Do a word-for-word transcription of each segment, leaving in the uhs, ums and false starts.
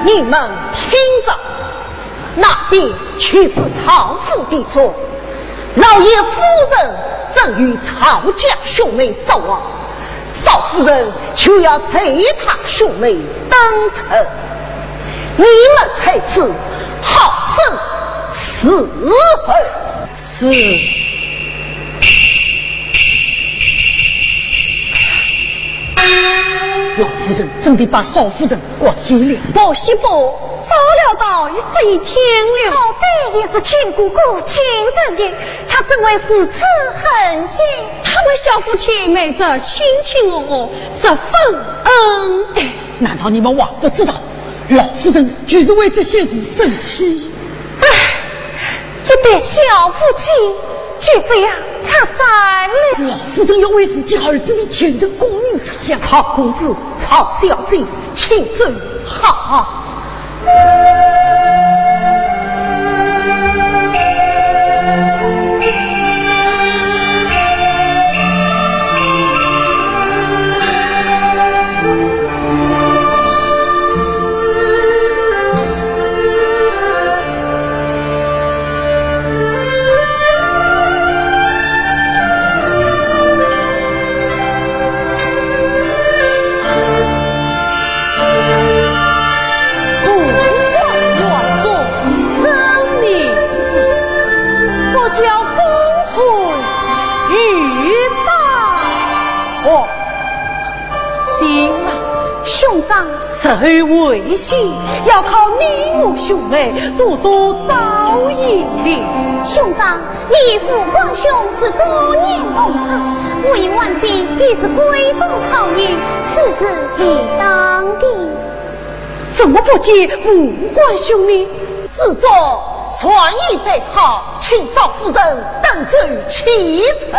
你们听着，那边就是赵府的庄，老爷夫人正与赵家兄妹说话，赵夫人就要随他兄妹登城，你们在此好生伺候。 是。老夫人真的把少夫人赶走了。不是不，早料到，一日一天了。好歹也是亲哥哥、亲侄女，他怎会如此狠心？他们小夫妻每日卿卿我我，十分恩爱。难道你们还不知道，老夫人就是为这些事生气？唉， 一对小夫妻就这样拆散了。老夫人要为自己儿子的前程功名着想。赵公子、赵小姐，请走好。 富贵乱中真名士，不教风春与大患。 行啊，兄长，日后为婿，要靠你我兄妹多多照应的。兄长，你与父官兄是多年同窗，我与万金也是闺中好友，此事理当的。怎么不见父官兄呢？ 子作船已备好，请少夫人登舟启程。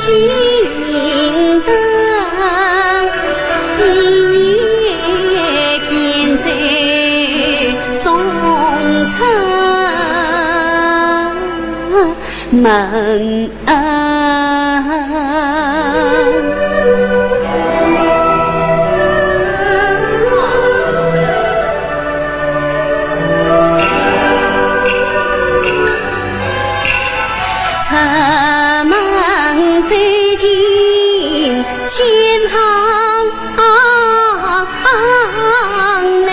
明灯，一夜天在送春门。 出门走进钱塘内，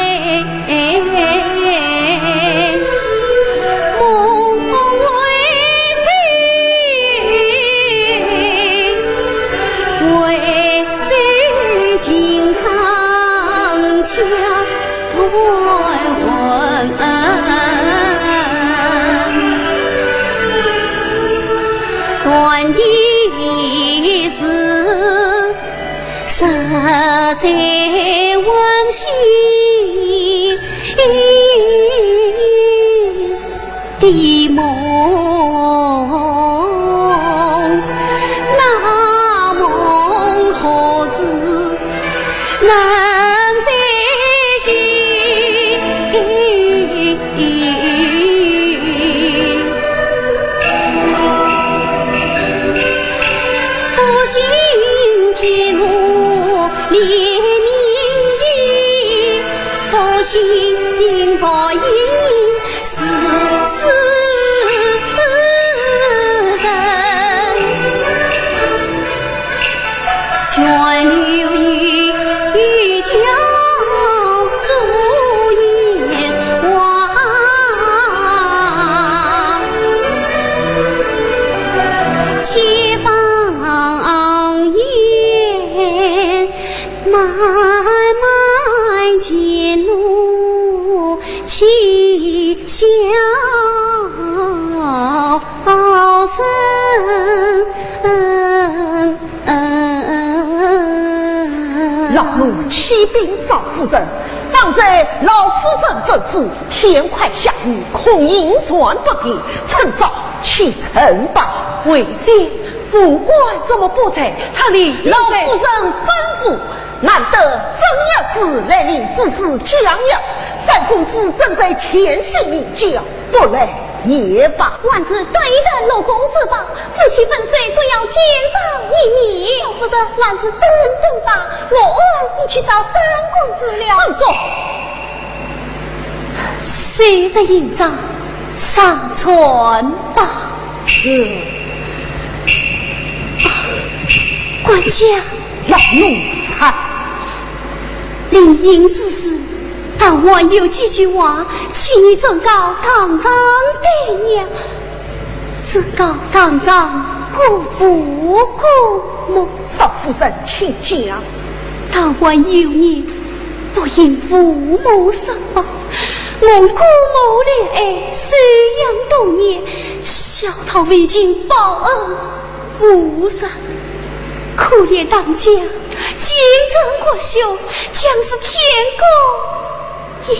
梦回首，回首情长桥。 断魂。断的是，实在温馨的梦，那梦何时 能再现。不信天无怜悯也，不信报应 是世人，全留于家中。老奴启禀少夫人，方才老夫人吩咐，天快下雨，恐引船不便，趁早启程吧。为先，副官怎么不在？他理应在。老夫人吩咐，难得正月十来临，之时将要，三公子正在前行，你叫不来也罢。还是等一等老公子吧，夫妻分手总要见上一面。老夫人，还是等等吧，我暗地去找三公子了。站住！ 谁人应召上船吧。是。啊，管家。老奴在。临行之时，但还有几句话，请你转告堂上爹娘。 转告堂上姑父姑母。少夫人，请讲。但还有你，不因父母双亡，蒙姑母怜爱，收养多年，孝道为情，报恩无人。可怜当家，精神国秀，将是天公 一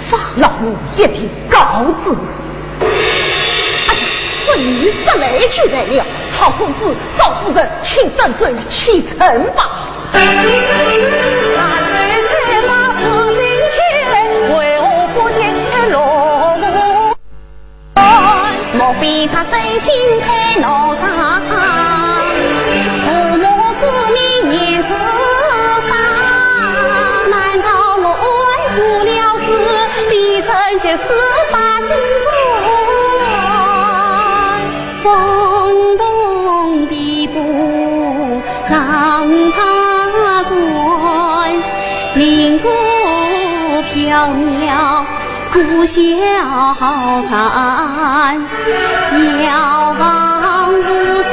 方。老奴一定告辞。哎呀，这雨说来就来了，曹公子、少夫人，请登舟启程吧。莫非他真心待奴家？父母之命言自伤，难道我爱错了是？非真就是把心酸。风动地步浪大船，灵歌飘渺 故乡站，遥望巫山，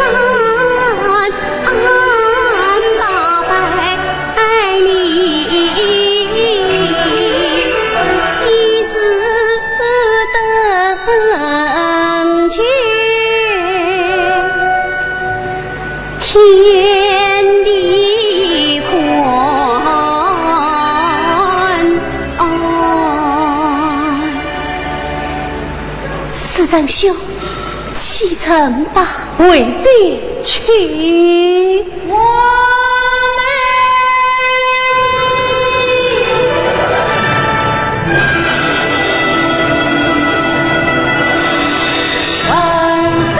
八百里，一时登绝 天地宽。四人兄，启程吧。为师起。我们万岁，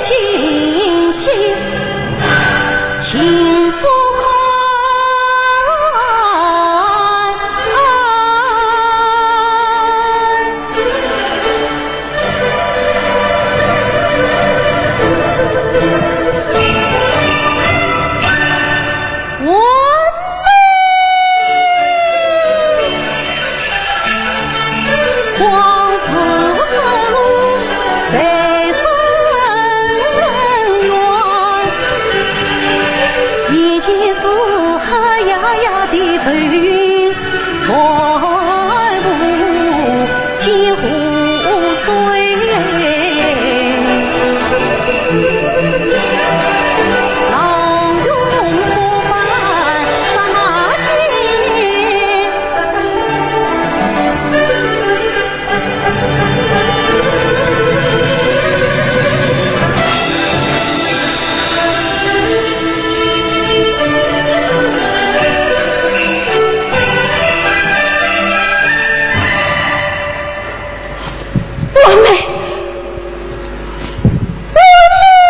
今夕请不安。我们光是这路在深渊，已经是黑压压的愁云。 完美，完美！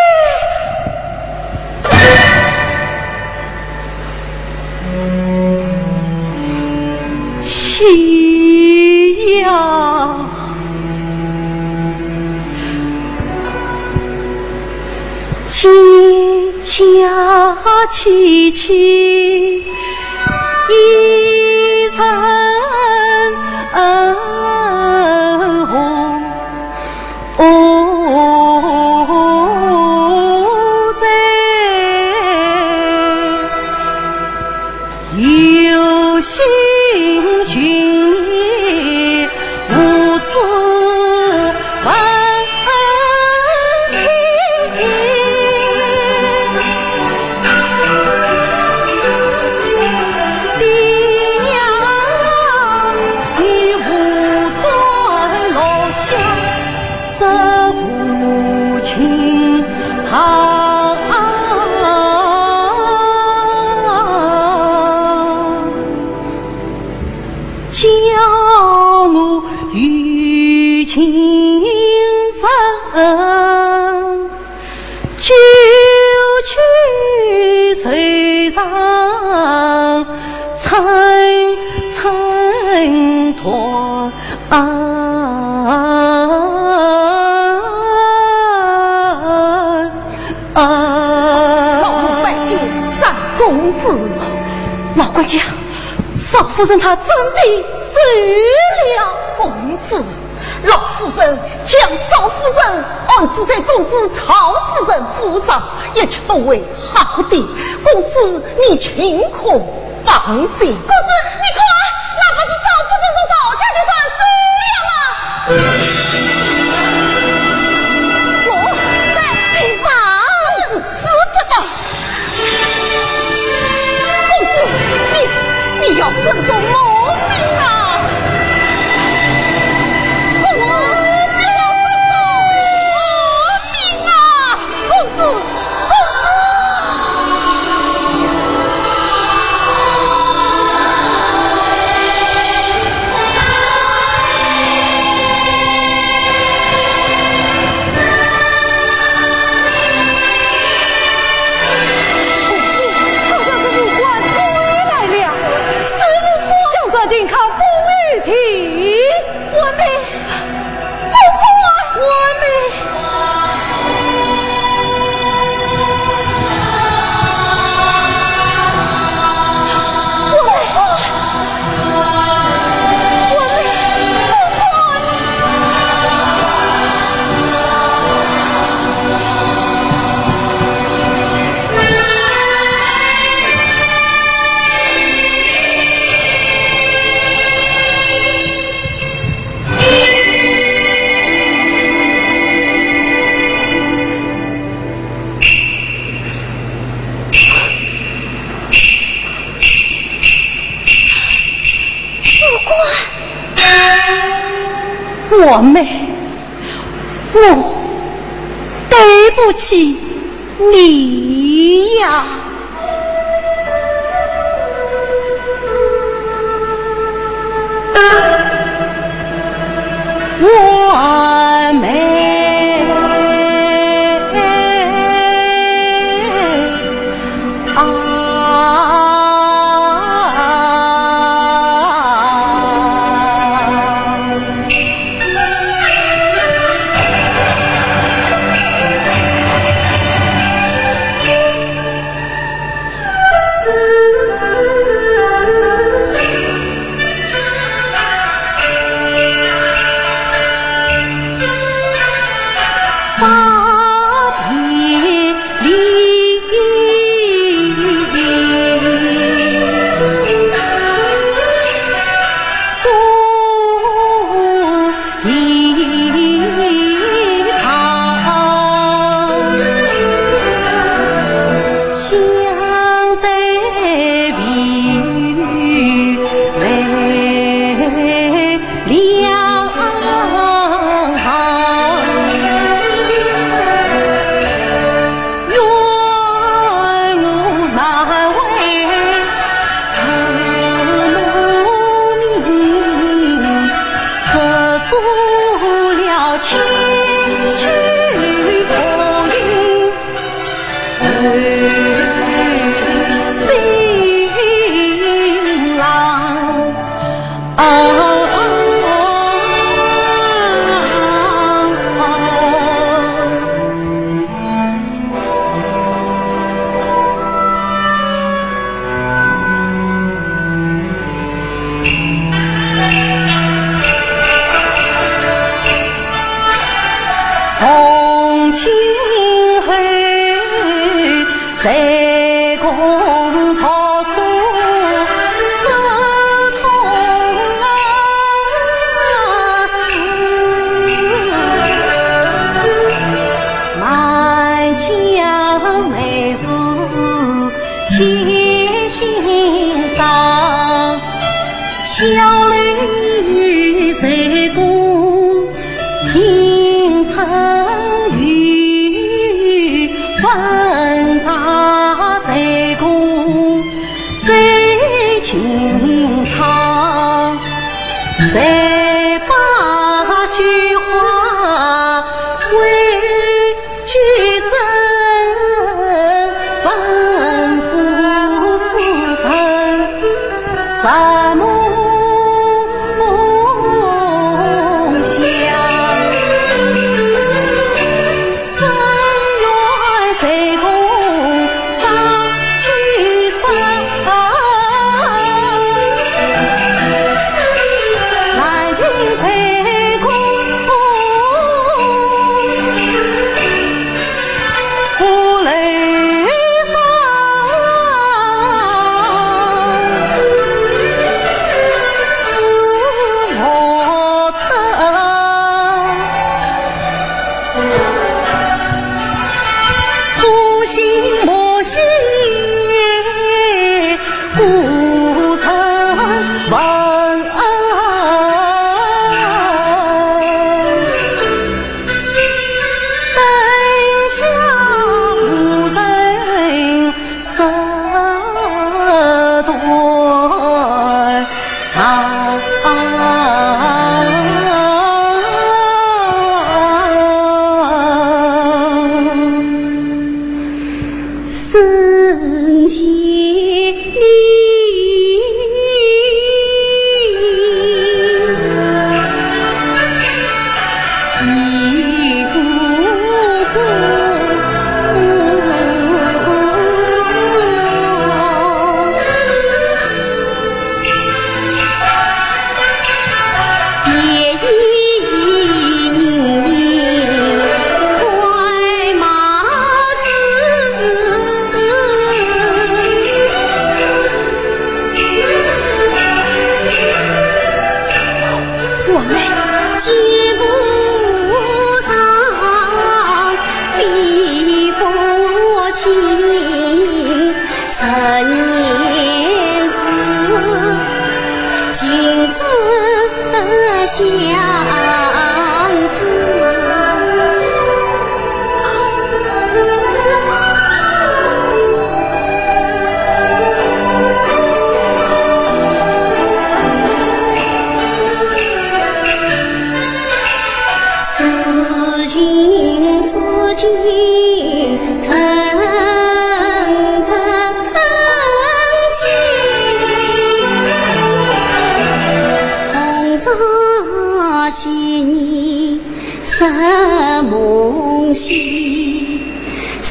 岂呀！ 今夜佳期一人红，在 有心寻你，无处问天。爹娘，你无端落下 这无情郎，叫我有情人，久去愁肠惨惨断。 啊，啊。老奴拜见三公子。老管家，少夫人她真的走了。公子，老夫人将少夫人安置在众子曹氏人府上，一切都会好的。公子，你尽可 放心。公子，你看，那不是少夫人坐小轿的船走了吗？我在地方。公子，使不得。公子，你，你要尊重我们啊！公子，你要尊重我们啊！ 公子，公子！好像是武官追来了。是，是武官。将船停靠风雨亭。我们 武官！我们，武官！我们，武官！ 武官！我们，我对不起你呀。我妹啊。 从今后，谁共读书？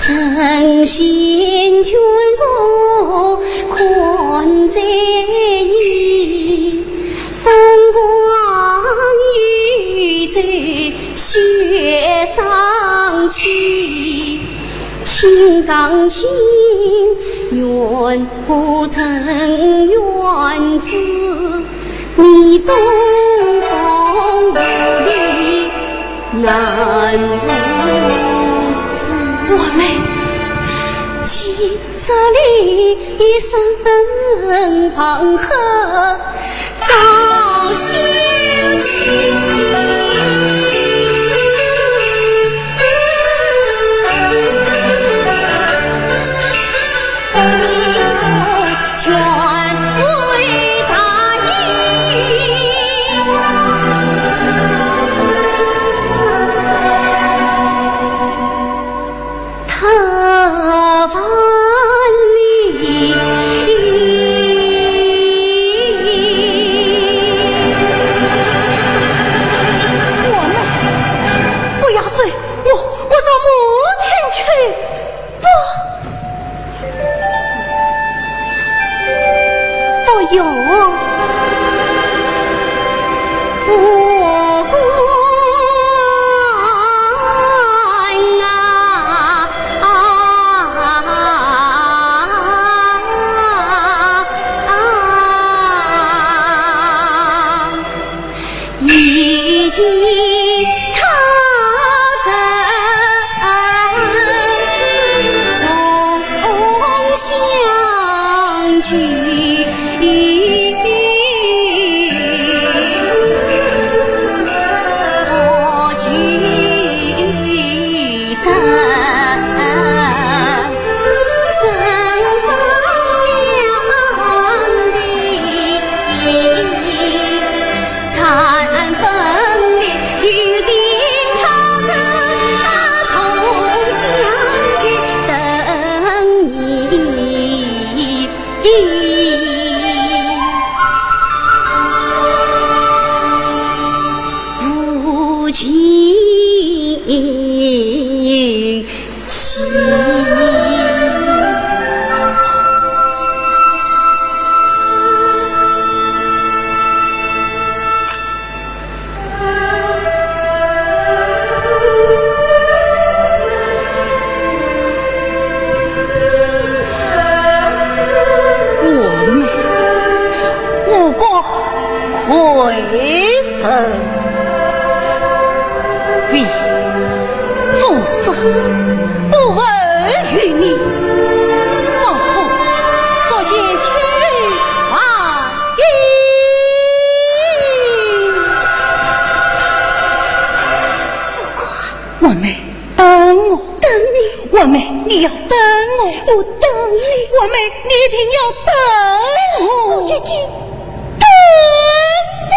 神仙眷属看在眼，风光又在雪上起，青藏情愿和尘缘知，你东风无力 难如此。我们，今日里身旁和早休情。 我们，不要走，我，我找母亲去。 不，不用。不管啊，啊，啊，啊。 已经他日重相聚，何须 我们，我国 魁人，为众生不问于你，莫可说前去啊！我们，等我。等你。我们，你要等我。我等你。我们，你一定要等我。我一定 等你。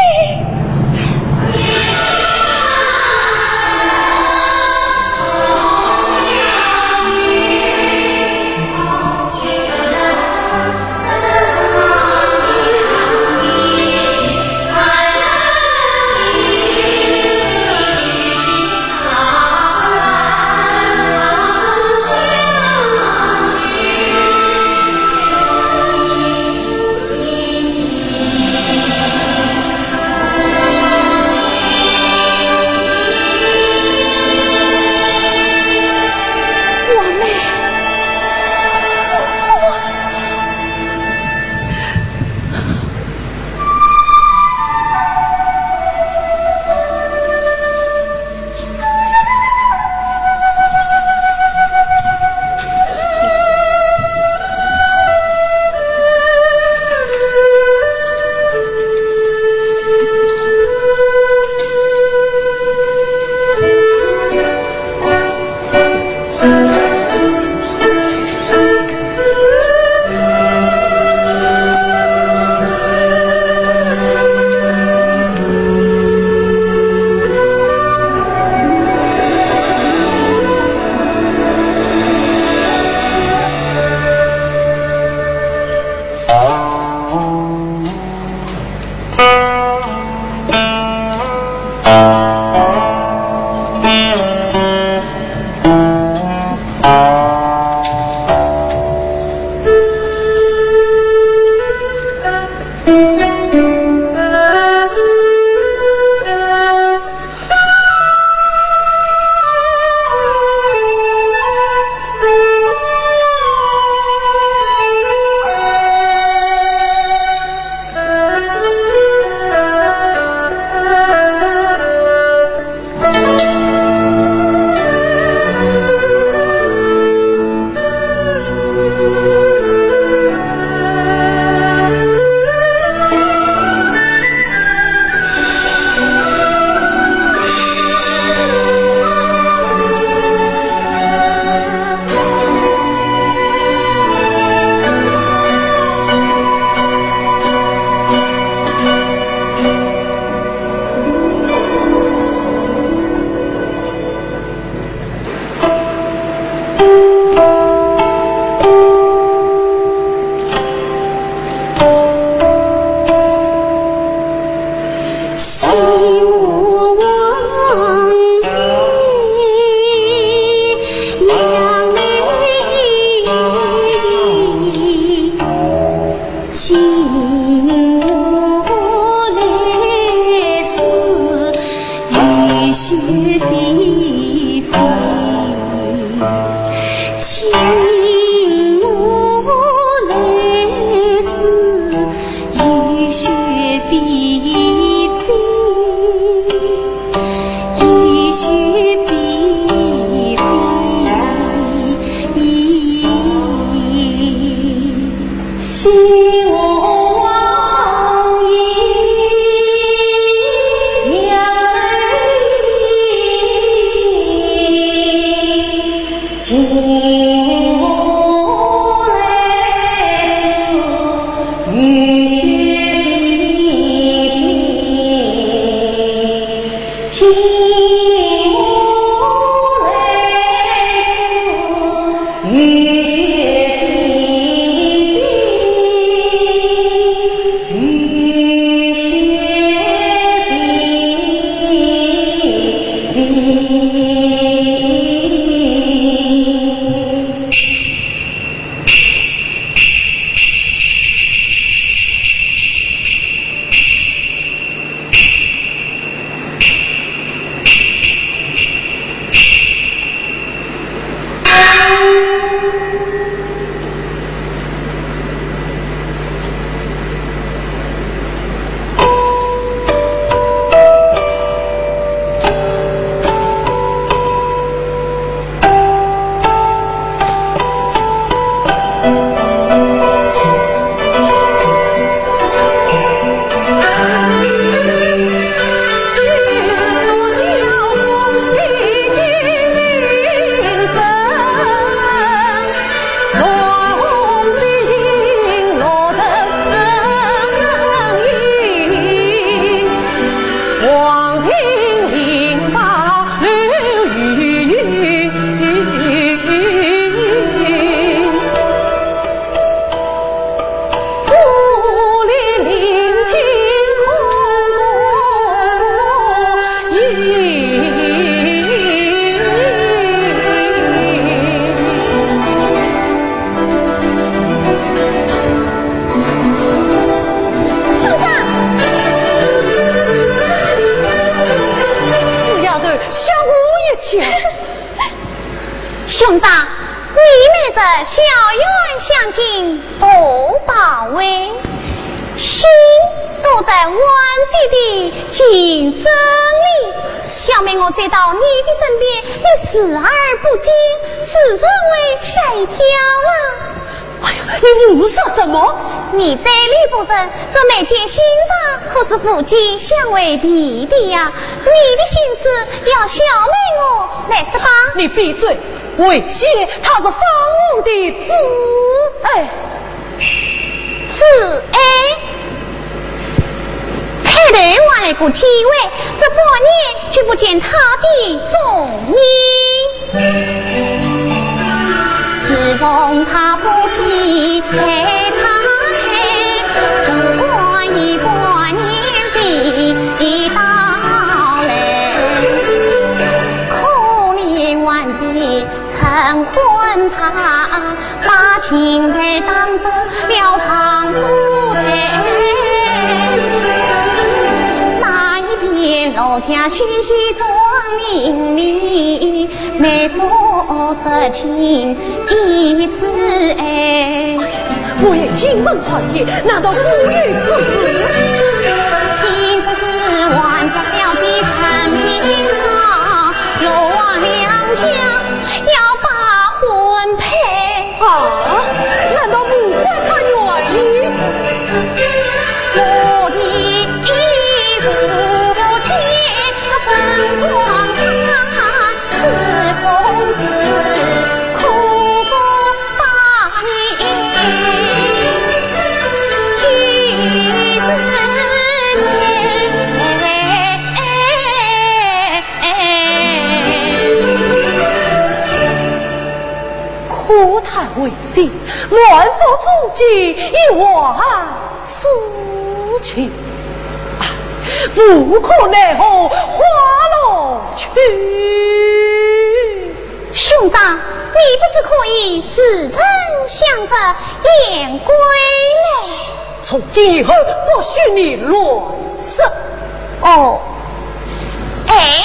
请我来是雨雪霏霏，雨雪霏霏。 兄长！死丫头，向我一叫！ 兄长，你每日小院相敬，多保卫，心都在万岁的金身里。小妹我追到你的身边，你视而不见，自然会吓一跳啊。哎呀，你胡说什么？你嘴里不承，这眉间心肠可是夫妻相为凭的呀。你的心事要小妹我来说吧。你闭嘴！ 为妻她是方王的姊爱。姊爱？开头还来个机会，这半年就不见她的踪影。自从她夫妻被拆开，总管一半年的到来，可怜还 是陈欢他把情爱当作了防腐剂。那一边老家熙熙庄林里，媒妁之情一直爱。 我也听闻传言，难道果有此事？听说是王家小姐陈品芳，罗王两家要把婚配。啊，难道不怪她愿意？我的一步天，她真光她 是风是苦过把你一世情。可叹为妻满腹忠志，一往 痴情啊，无可奈何花落去。兄长，你不是可以自称相爷，言归嘞？从今以后不许你乱说。哦，哎，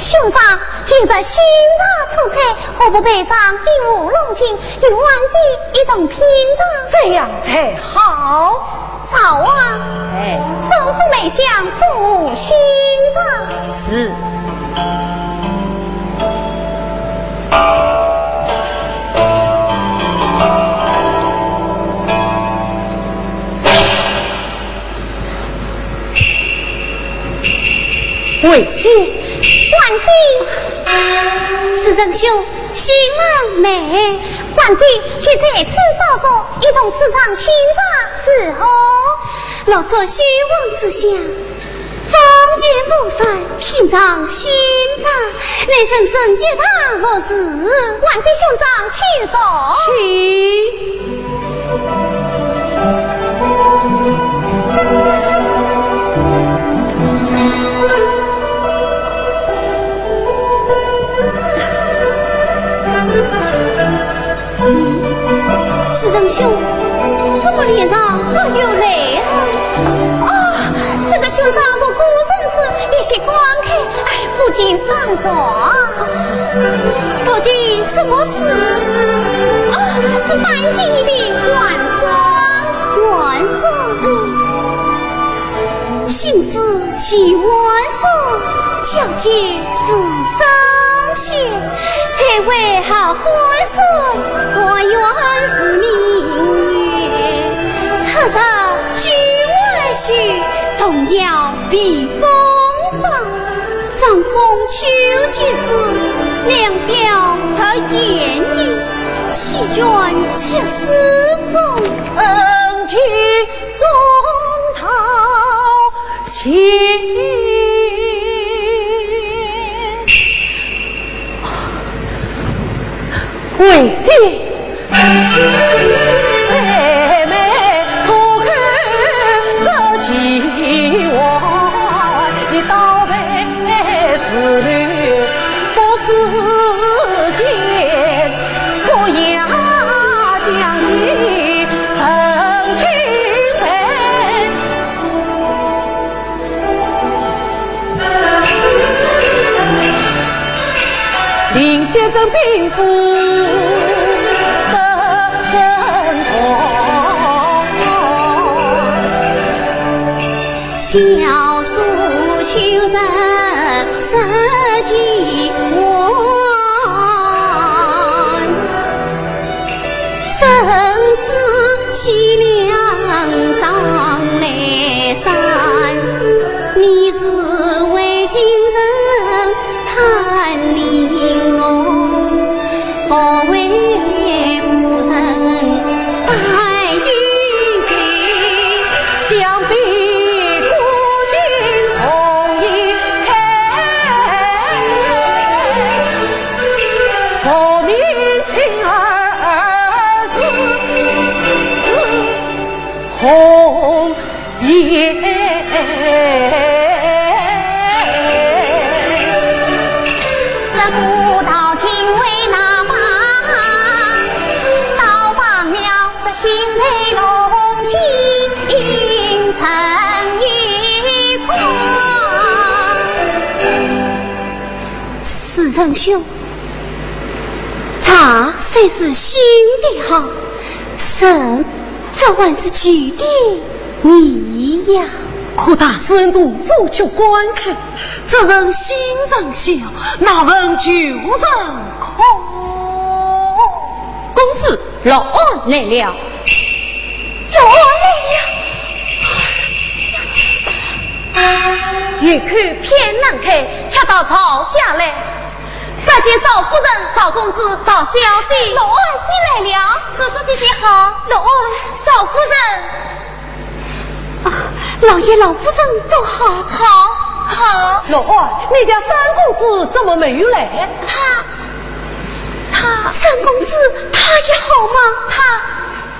兄长，今日新茶出产，何不备上一壶龙井，与晚间一同品尝？这样才好。赵王。哎。吩咐梅香送壶新茶。是。 回见。晚见。世成兄，新郎来。晚间就在此稍坐，一同私唱新茶如何？老祝先王之下，庄严佛山，品尝新茶，乃人生一大福事。晚间兄长请坐。请。 世成兄，怎么脸上还有泪啊？哦，世成兄长不顾人事，一息感慨，哎，不禁伤心。到底什么事？哦，是晚间的晚霜。晚霜？ 心知其晚霜，皎洁似霜雪，才为好汉山，还愿是明月。出入君外袖，童谣避风帆。 掌控秋季之凉表得炎炎，弃卷七十中。恩情重道情。为谁？ 林先生禀知得正宗。小苏秋日十几晚，生死凄凉上来山。你是为情人 叹玲珑，不为故人弹幽绝。想必古今同一开，我命儿是，是红 颜。这古道今为哪般，倒忘了这心头龙井成一块。世成兄，茶虽是新的好，人 这还是旧的泥呀。可大师度无趣观看，只闻新人笑，哪闻旧人哭？公子，老安来了。老安来了。一口偏难开，恰到赵家来。 拜见赵夫人、赵公子、赵小姐。老安，你来了。坐坐，姐姐好。老安。赵夫人。啊，老爷、老夫人都好。好，好。老安，你家三公子怎么没有来？他，他。三公子，他也好吗？他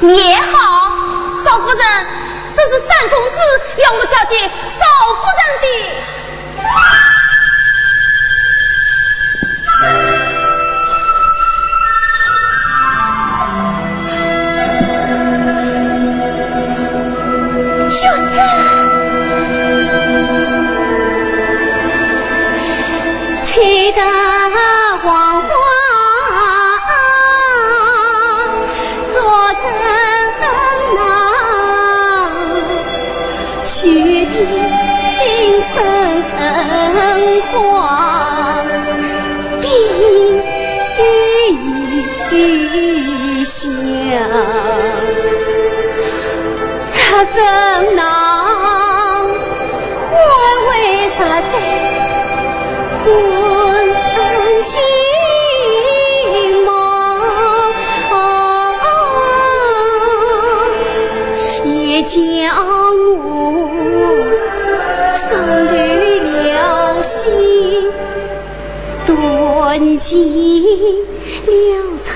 也好，赵夫人，这是三公子要我交给赵夫人的。小子。下，插针囊，换为啥子温馨梦？也将我伤透了心。 断尽了肠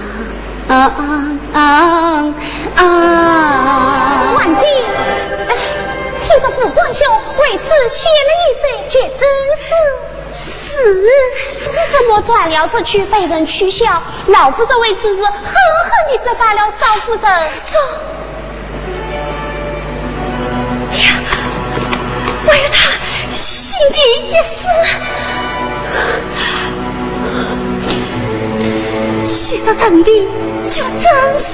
啊！婉姐，哎，听说副官兄为此写了一首绝症诗。诗？怎么传了出去被人取笑？老夫人为此事狠狠地责罚了少夫人。这…… 呀，还有他新的一诗，昔日臣的绝症诗，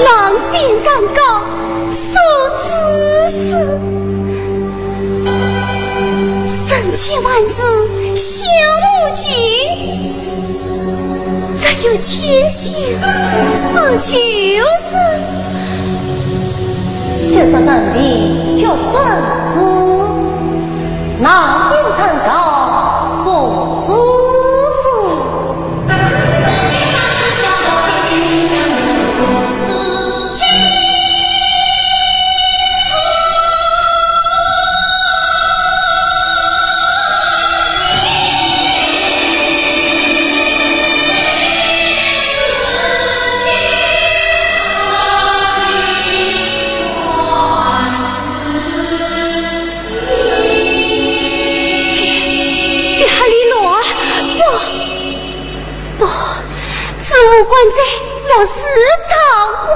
望边暂告，速子诗。人间万事消无情，只有千香是救世。 昔日臣的绝症诗，望边暂告，速子诗。别，别，哈利罗啊，不，不，子午官在，老师大患，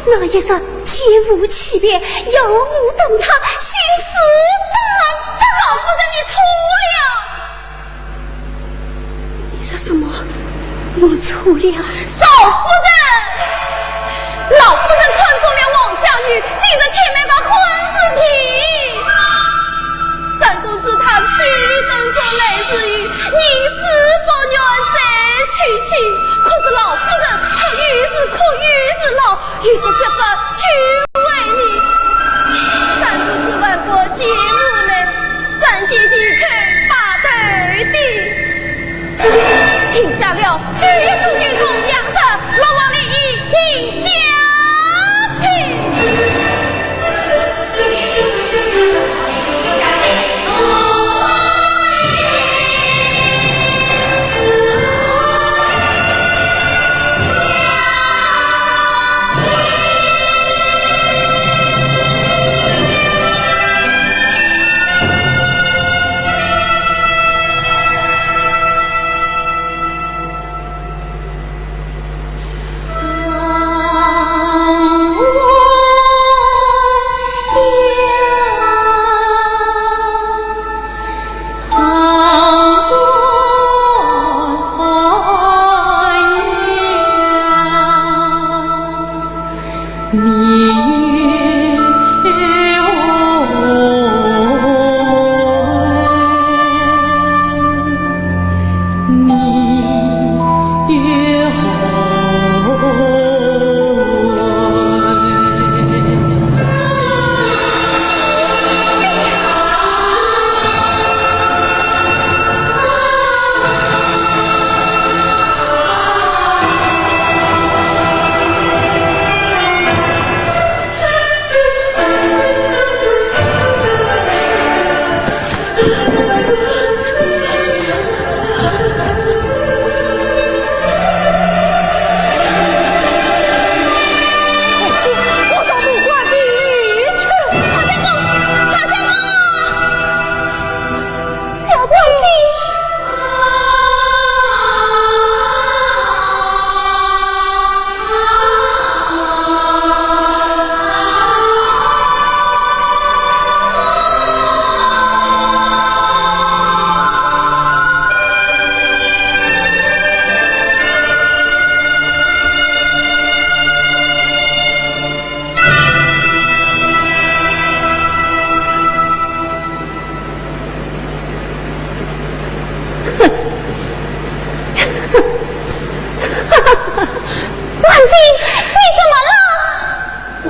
那一日间无起便，有我等他，信誓旦旦。老夫人，你错了。 你说什么？我错了？少夫人，老夫人看中了王家女，今日千万把婚事定。三公子他去登中来之后，宁死不愿再娶妻。可是老夫人她又是苦又是恼， 有些想法去问你。三公子万般解无奈，三姐姐肯把头低，定下了九月初九同样日，落王联姻定佳期。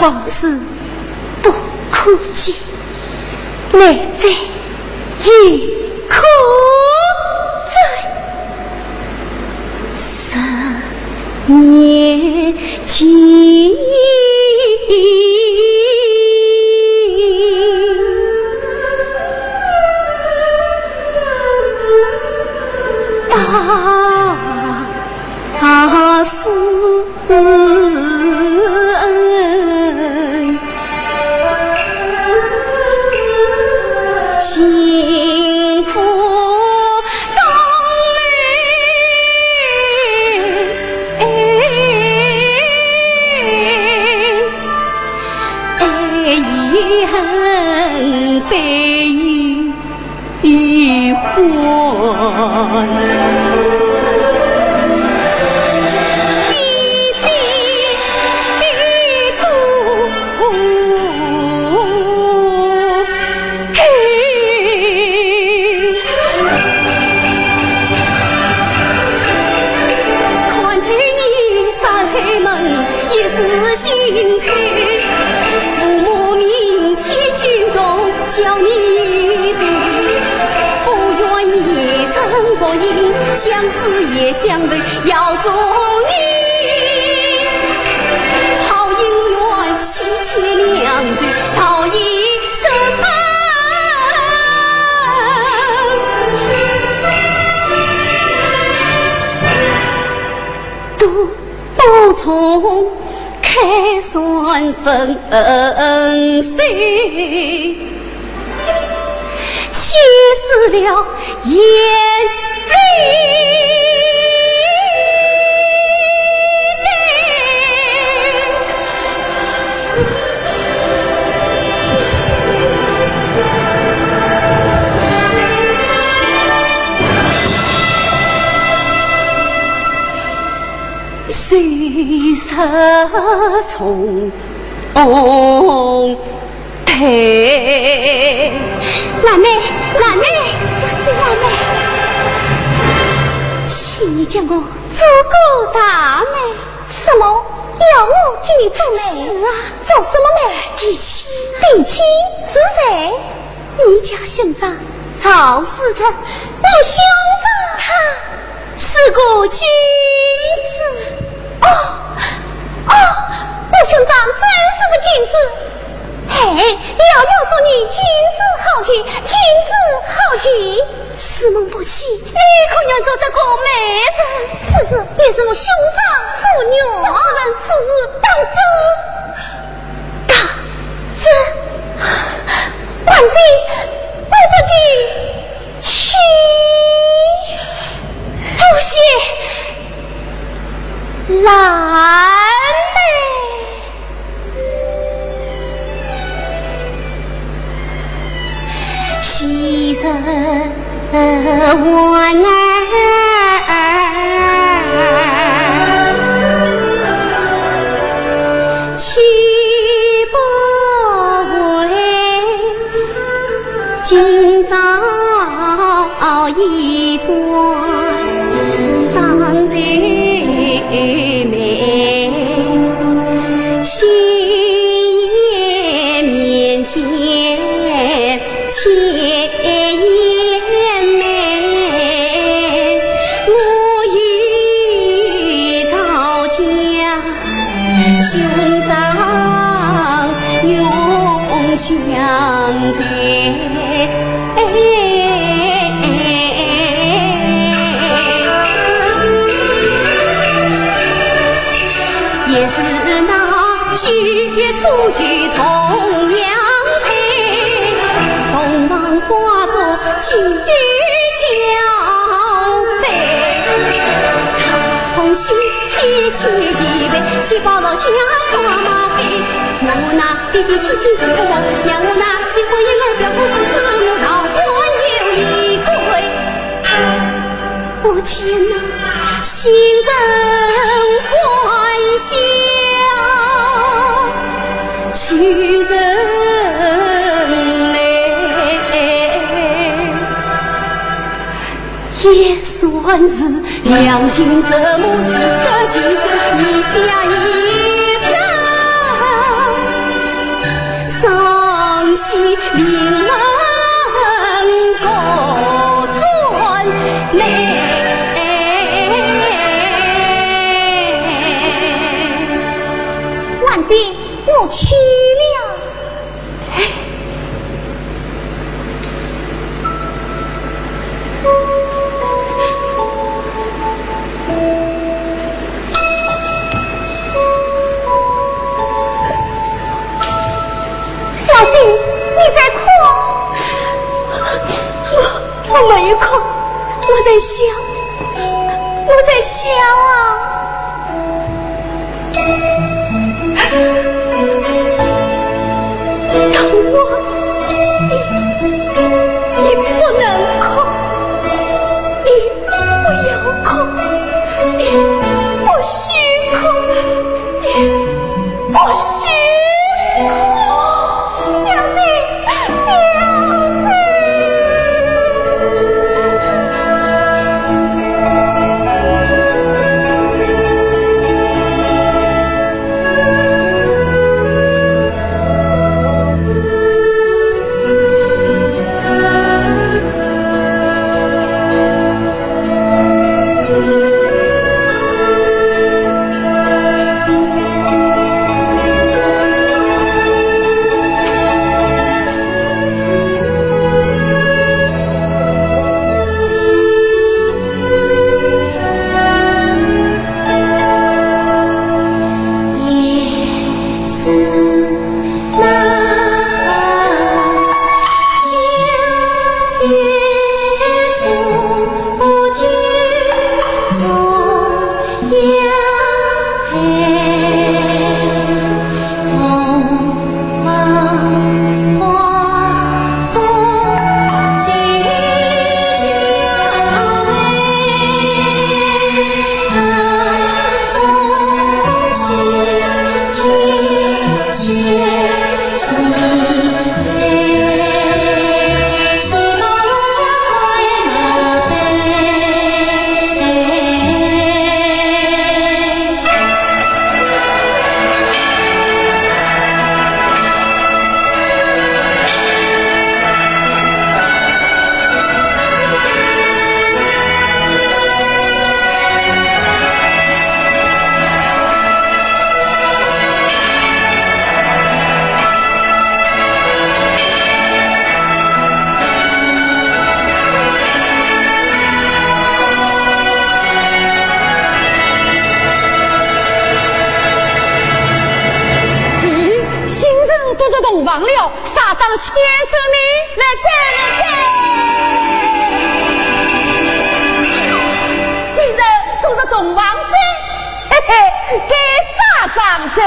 往事不可及，来者亦可追。十年前，把 啊，思恩，尽付当来，爱恨悲与 欢。一笔一笔勾。看透你山海门，一世心开。父母名 千军中叫你谁？不愿你成薄影，相思也相对要做你。好姻缘，喜结良缘，道一生分。独 不从开山分水，气死了眼泪。 谁识从头？兰妹，兰妹，兰妹，请你将我做个大媒。什么？要我给你做媒？是啊。做什么媒？提亲啊。提亲？是谁？ 你家兄长赵世成。我兄长？他是个君子。哦，哦，我兄长真是个君子。嘿，老表说你君子好逑，君子好逑。思梦不起，你可愿做这个媒人？此事便是我兄长所愿。赵世成此事当真？ 大姐，万岁，万岁，请。多谢兰妹。昔日 欢儿，岂不为今朝一转赏秋梅，新颜腼腆 千言梅，我欲照家兄长永相随。也是那 几处去重阳配，洞房花烛几交杯。桃红喜帖几几杯，喜报落下挂马飞。我那爹爹千金不忘，让我那新婚燕尔表哥不知，我逃官又一回。 不见那新人还乡旧人美，也算是两情折磨，死得其所，一家一生。三姐，我去了。哎。小姐，你在哭？我，我没有哭，我在笑，我在笑啊。 大王，你，你不能哭，你不要哭，你不许哭，你不许哭，小姐。 咦，新人都入洞房了，纱帐先生呢？来哉，来哉！新人都入洞房哉，嘿嘿，该纱帐哉。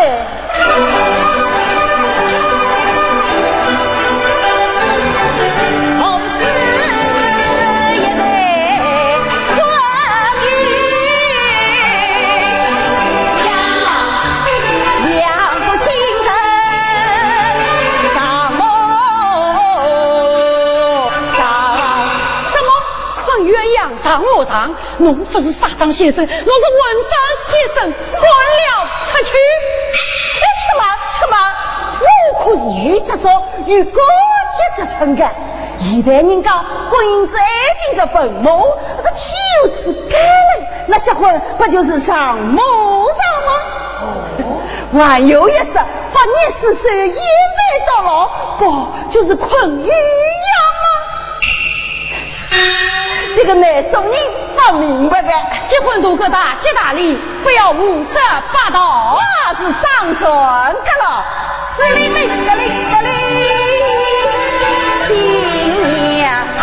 什么？困鸳鸯上我床？ 侬勿是纱帐先生，侬是混账先生，滚了出去！哎，且慢，且慢，我可是有职责、有高级职称的。现代人讲，婚姻是爱情的坟墓，搿岂有此概人？那结婚不就是上墓上吗？哦，还有一说，八年四首，一番到老，不就是困鸳鸯吗？ 这个难说人不明白的。结婚大哥大吉大利，不要胡说八道。那是当然的了。是哩哩个哩个哩，新娘啊，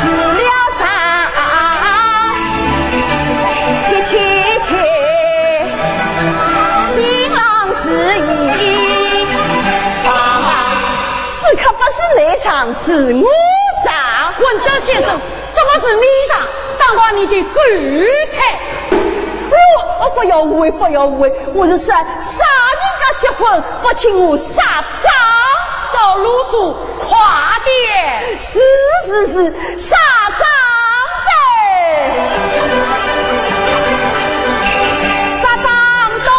是了啥？接起去，新郎是一。 此刻不是你上，是我上。混账先生，怎么是你上？当着你的狗腿！哦，哦，不要误会，不要误会，我是说，啥人家结婚不请我纱帐？少啰嗦，快点！是，是，是，纱帐哉。纱帐东。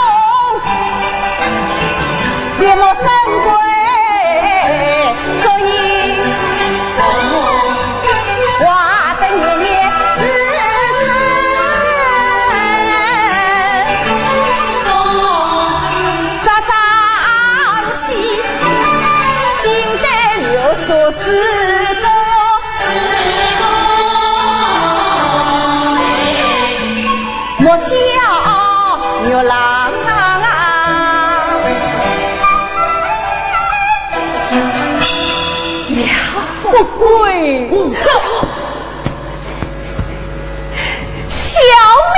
月郎啊，呀，不归。小妹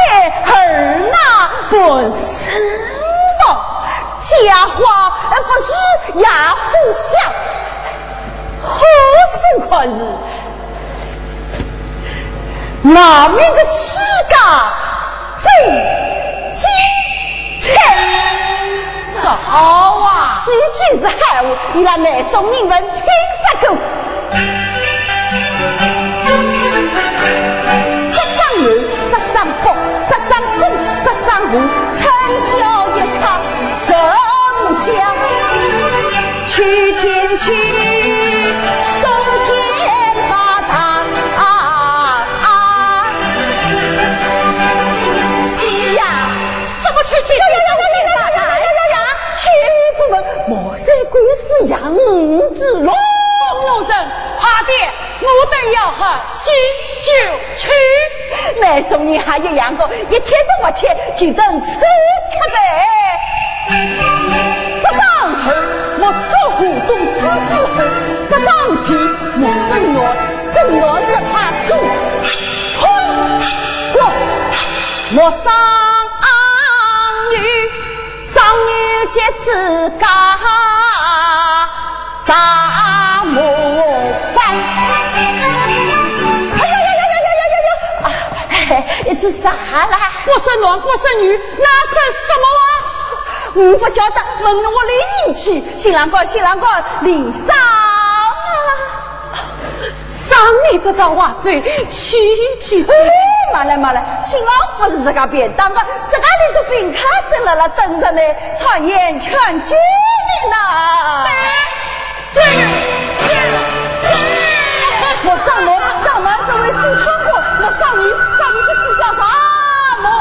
儿那本是我，家花不是野火香，好生看是 那面个世界最精彩。说好啊。句句是好话，伊拉难送人问听啥个。十张南，十张北，十张东，十张西，春宵一刻什么家？ 秋天去，冬天发大啊啊！是呀，什么秋天去，冬天发大？呀呀呀呀呀！去不问，莫说归是养子咯。公路人，快点，我等要喝喜酒去。 乃送你还有两个，一天都不吃，就等吃客的。十张二，莫做河东狮子后；十张九，莫生男，生男只怕做空国。莫生女，生女即是家。 啥么办？哎呀呀呀呀呀呀呀呀！啊，这啥啦？我说男，我说女，那是什么啊？我不晓得，问我里人去。新郎官，新郎官，领赏啊！赏你这张话嘴，去去去！哎，慢来慢来，新郎不是这个便当的，这个里头宾客正来了等着呢，唱演劝救命呐！ 我上门，上门，这位主客官，我上你，上你这是叫啥么啊？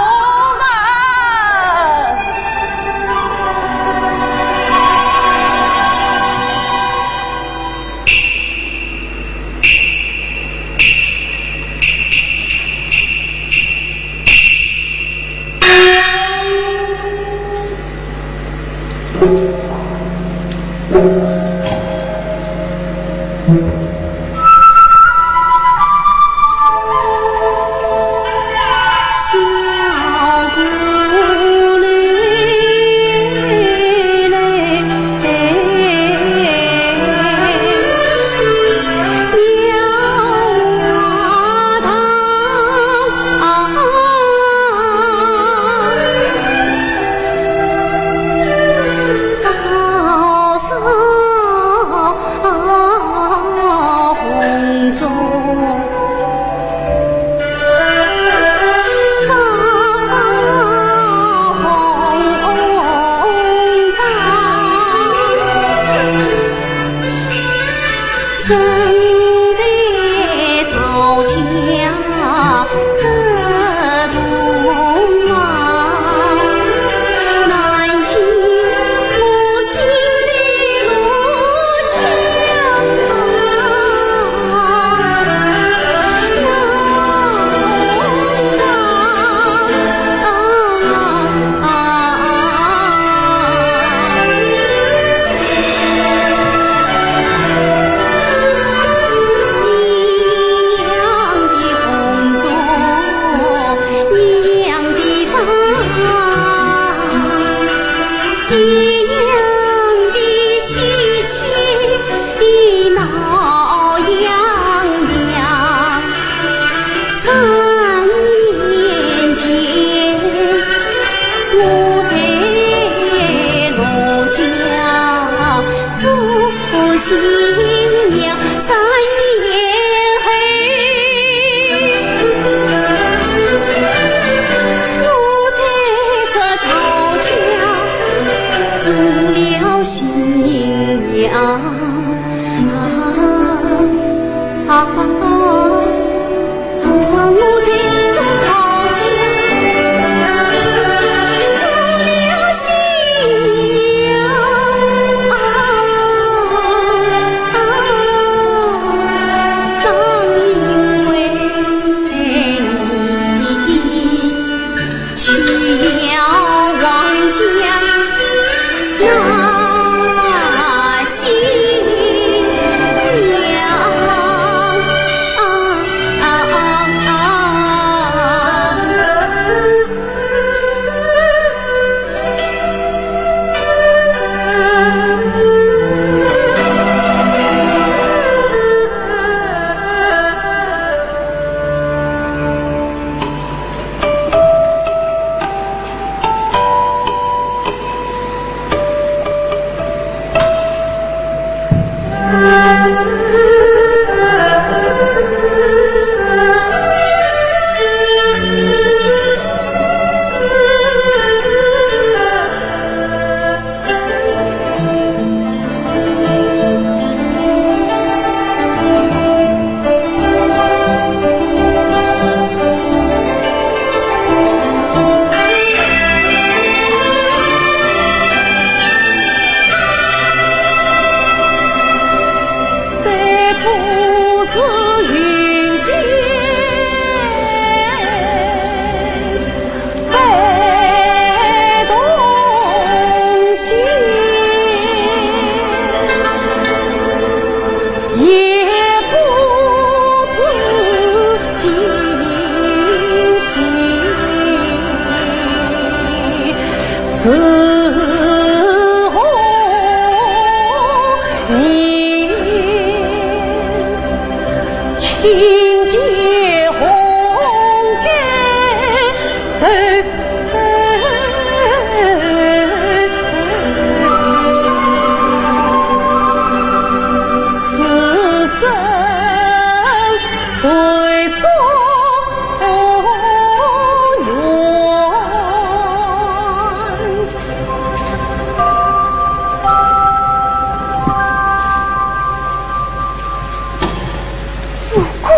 副官，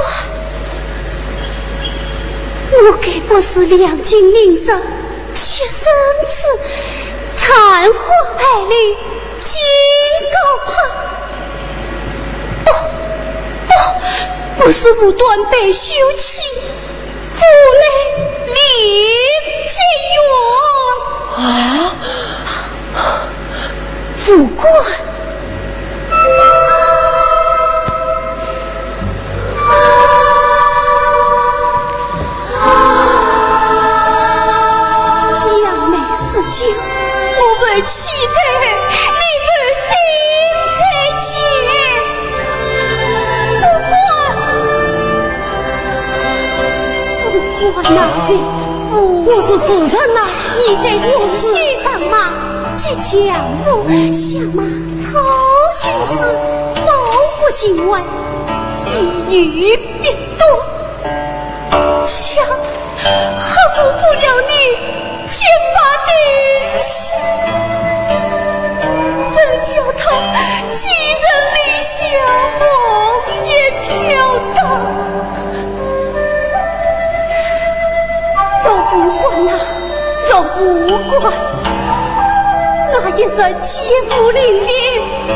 我该不是两京令尹，接生子，残花败柳，见高攀？不，不，我是无端被休弃， 府内另结怨。啊？副官。杨梅事件，我负妻在后，你负心在前。 副官，副官呐，我是，我是死人呐！你在死穴上吗？激将法，下马草军师，报国情怀，一语别断。 枪，吓唬不了你结发的心，真叫他寄人篱下，红叶飘荡。老副官呐，老副官，那一日奸夫凌民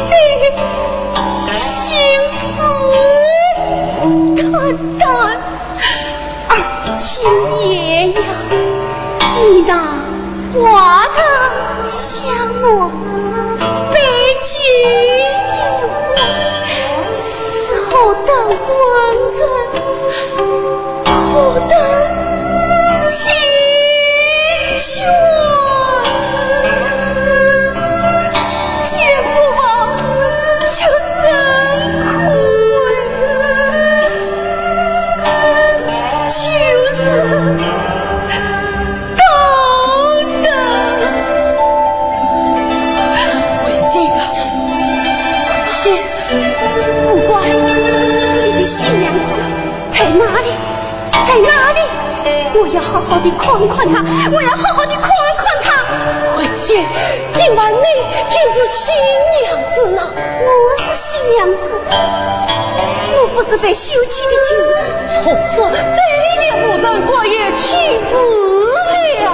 的心事，看淡。 而今夜呀，你那花灯香暖，杯酒烟火，是何等温存，何等清泉。见不忘，就真可 就是道德。回信啊，回信。副官，你的新娘子在哪里？在哪里？我要好好地看看她，我要好好地看看她。回信，今晚你就是新娘子呢。 我是新娘子，我不是被休弃的君子。从此再也无人管有妻子了。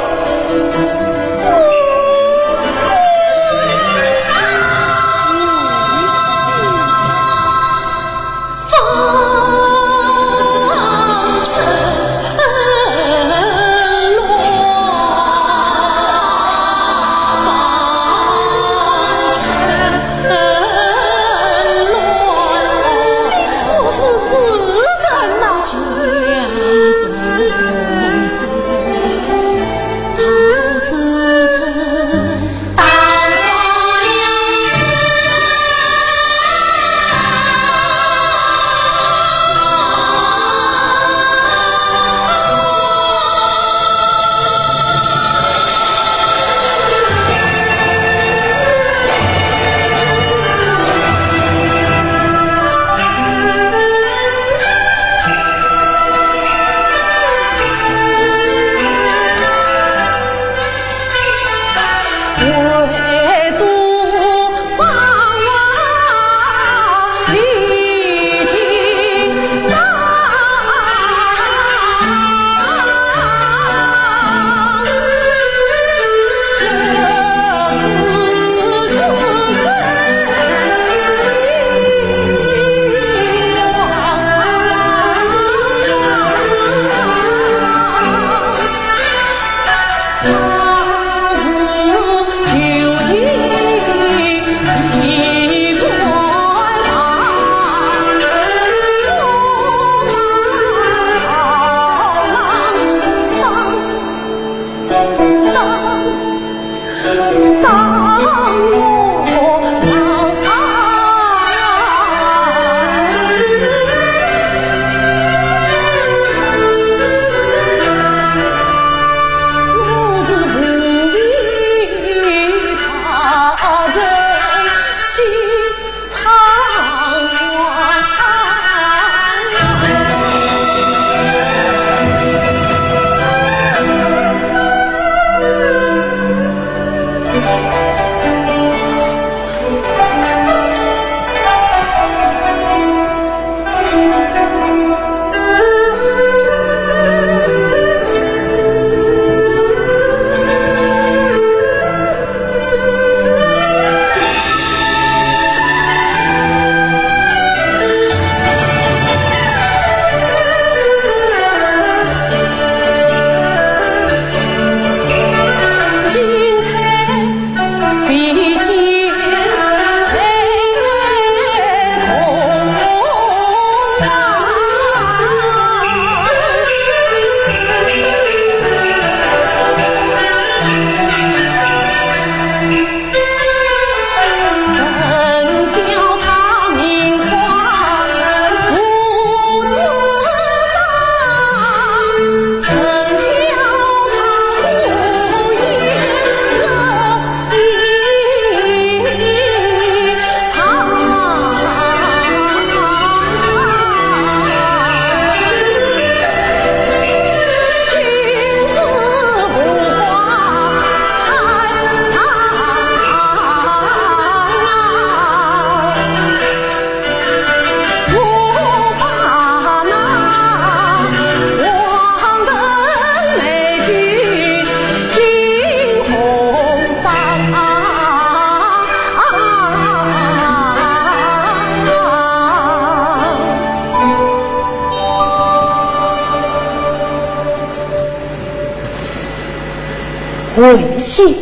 慧心，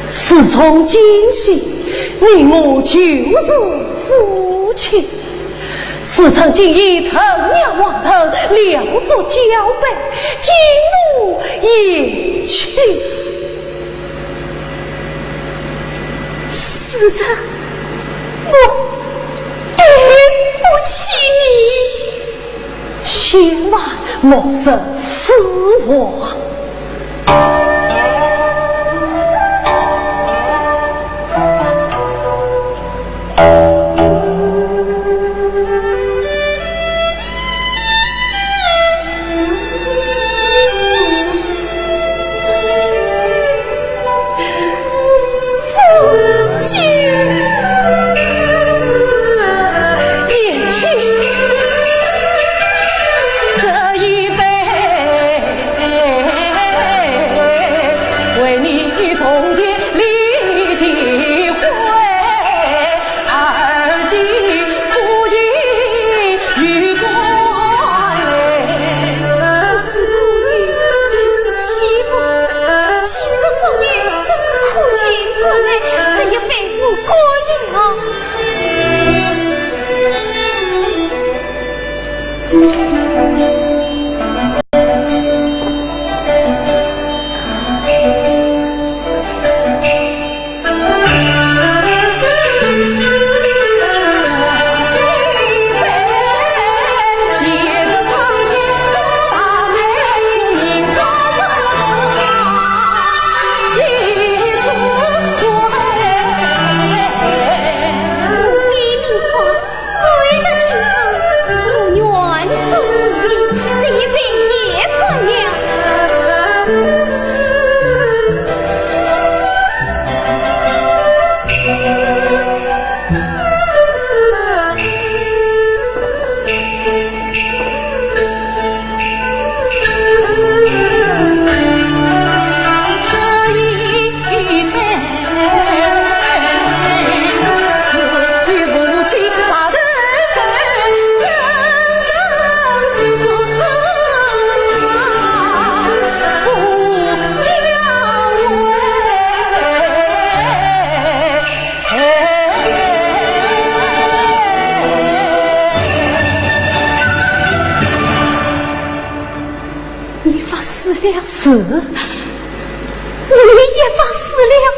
自从今夕，你我就是夫妻。 事成今已，陈年往后，了作交臂，今我也去。世成，我对不起你。千万莫说此话。 夫君。贤婿，这一杯，为你从前立几回。 而今夫妻又断联。不知不觉已是七分，今日宿夜真是苦尽甘来，这一杯我干了。贵的君子，我愿做你的，这一杯也干了。你发誓了？是。你也发誓了？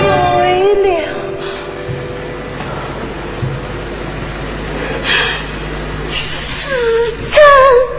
醉了。 是真。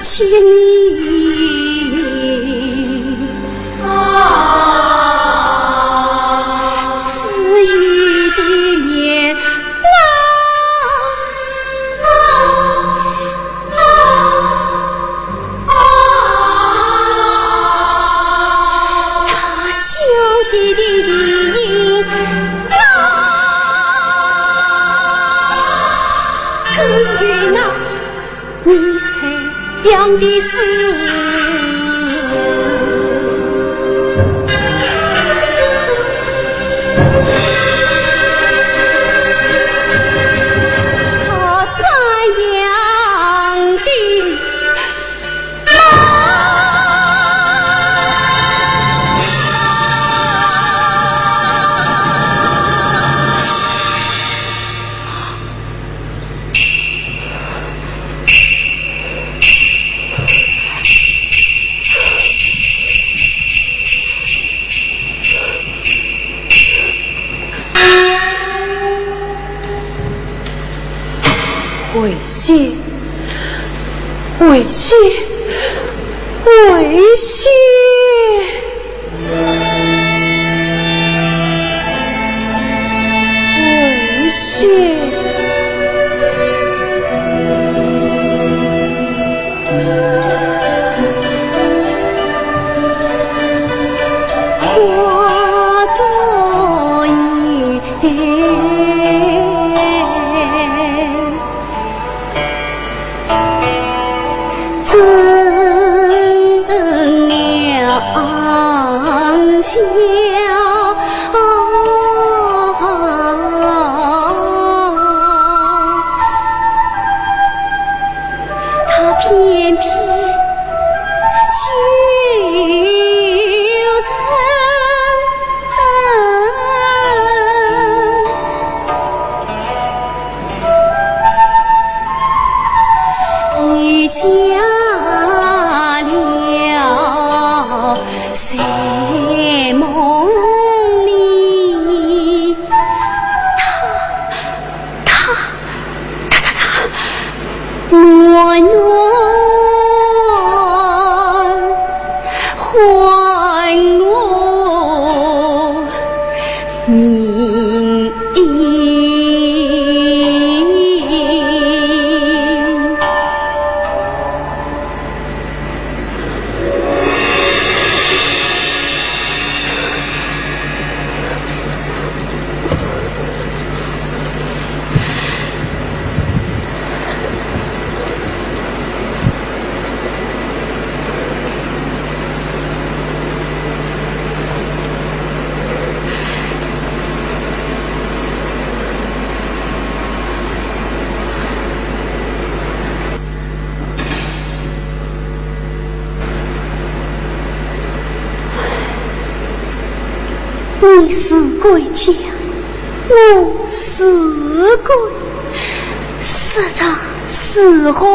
千年啊，只有的年啊，啊，啊，他叫的的音啊，跟那 你培养的诗。他山羊的 危险，危险，危险！ 危险！化作烟。 怎料想，他偏偏就在 雨下了，睡梦里，他，他，他，他，他，暖暖 唤我凝影。你是贵贱，我是贵，实则是何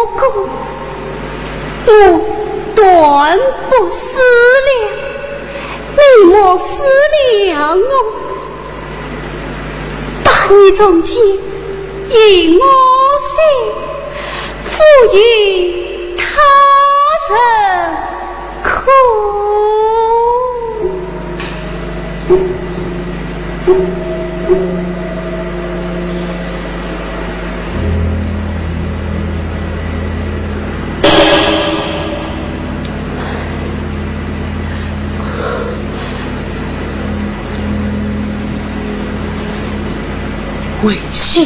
故？我断不思量，你莫思量我。 把你从前与我心，付与他人看。为啥？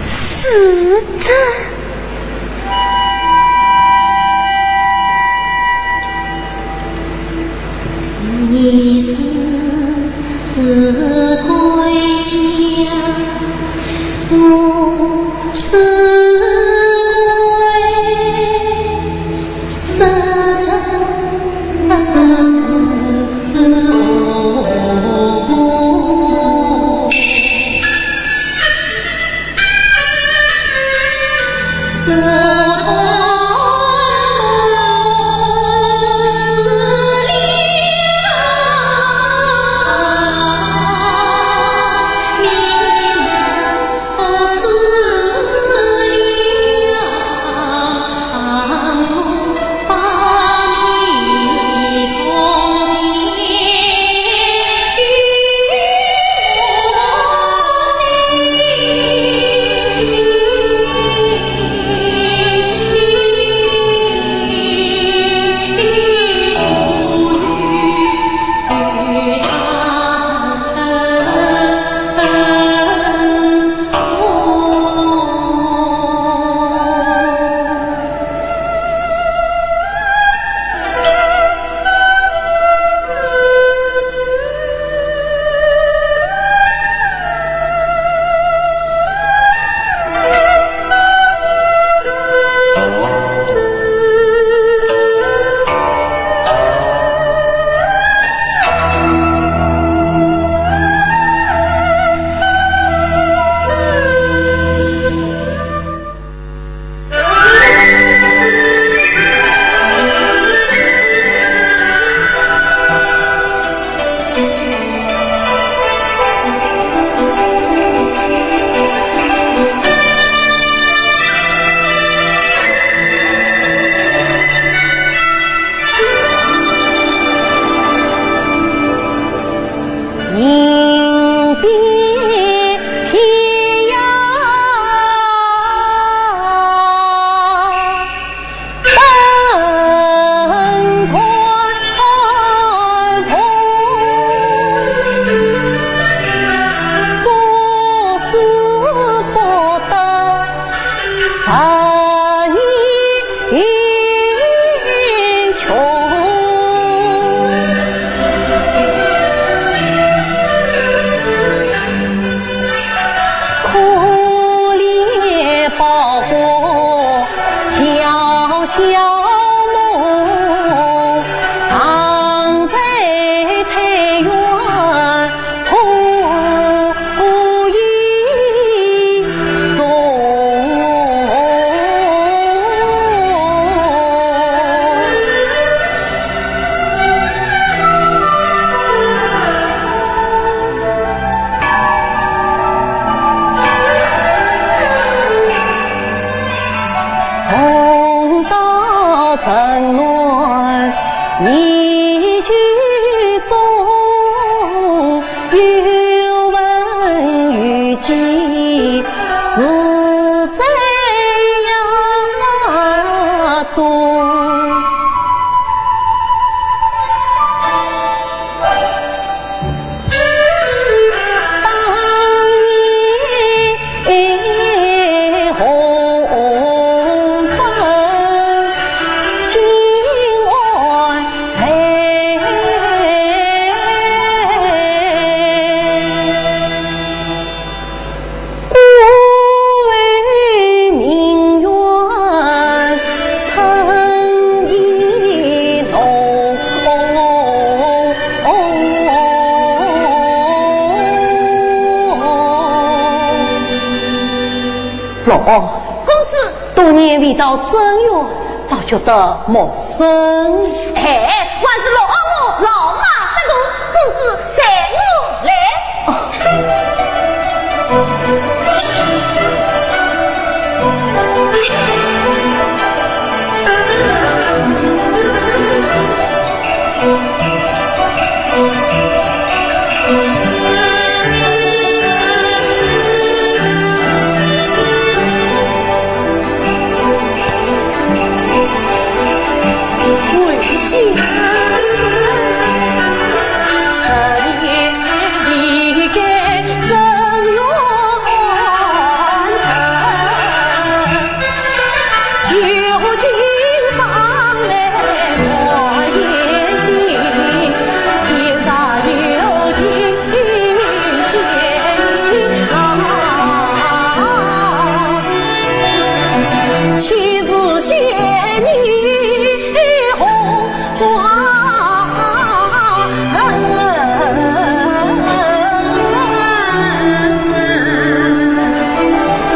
是这。哦，公子。多年未到深院，倒觉得陌生。哎，还是老阿哥老妈说过，公子随我来。哦。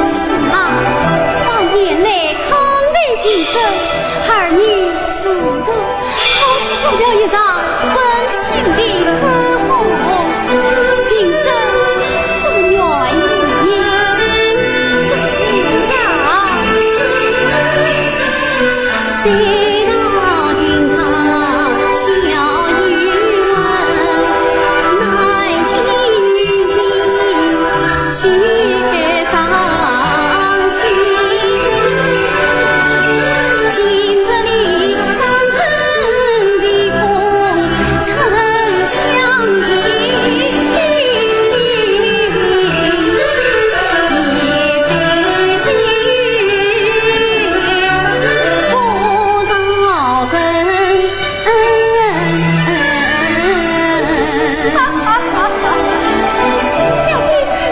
是啊，当年来 康熙亲生，儿女是的，好似做了一场温馨的春梦，平生祝愿你。这是啊，谁道情长小女儿，难尽 小姐，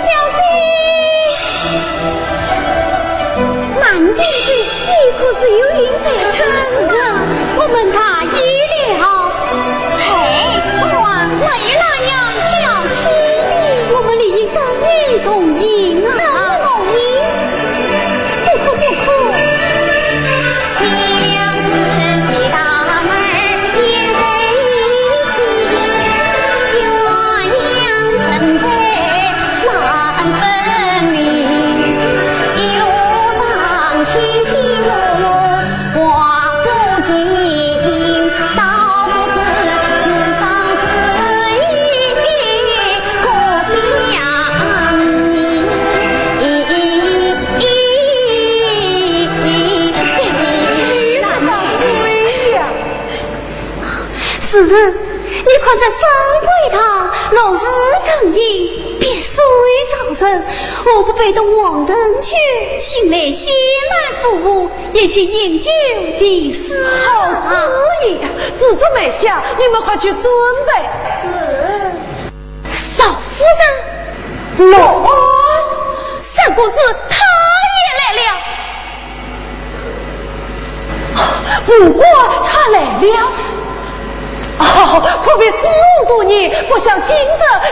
小姐。慢点，你可是有孕在身啊？是啊，我们大意了。哎，我没那样娇气的。我们理应等你同意啊。等我同意？不可，不可。 世人，你看这双桂堂，落日成荫，碧水照人，何不摆动黄藤酒，请来仙来夫妇，一起饮酒题诗啊？好主意，紫竹、梅香，你们快去准备。是。 少夫人，洛安，三公子他也来了。武官他来了。哦，可比四五多年，不想今日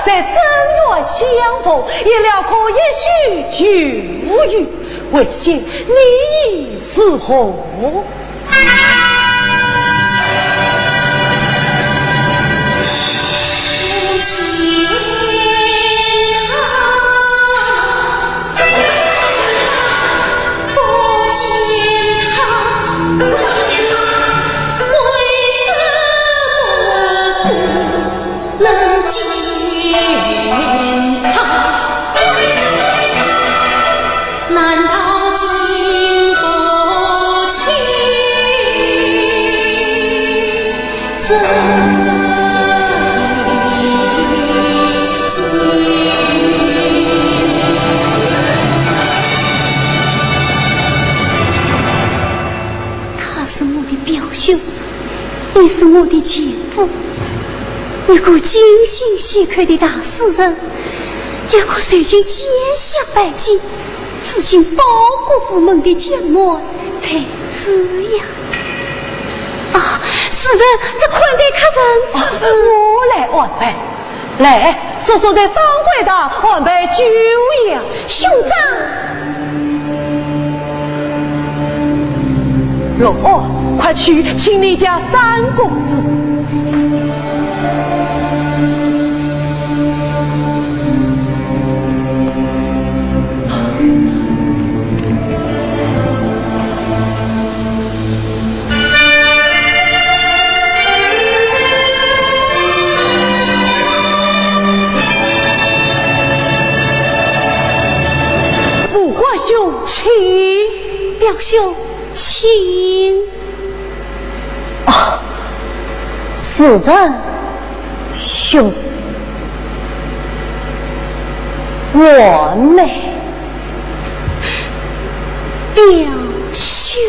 在深院相逢，也聊过一叙旧语。为兄，你意如何？ 他是我的表兄， 你是我的前夫，一个精心细刻的大诗人，一个受尽千辛百苦，住进包谷府门的江南才子呀！啊，世人，这款待客人之事，哦，我来安排。来，速速在双桂堂安排酒宴。兄长。哦，快去请你家三公子。副官兄，请。表兄， 请。啊，时珍兄，完美。表兄。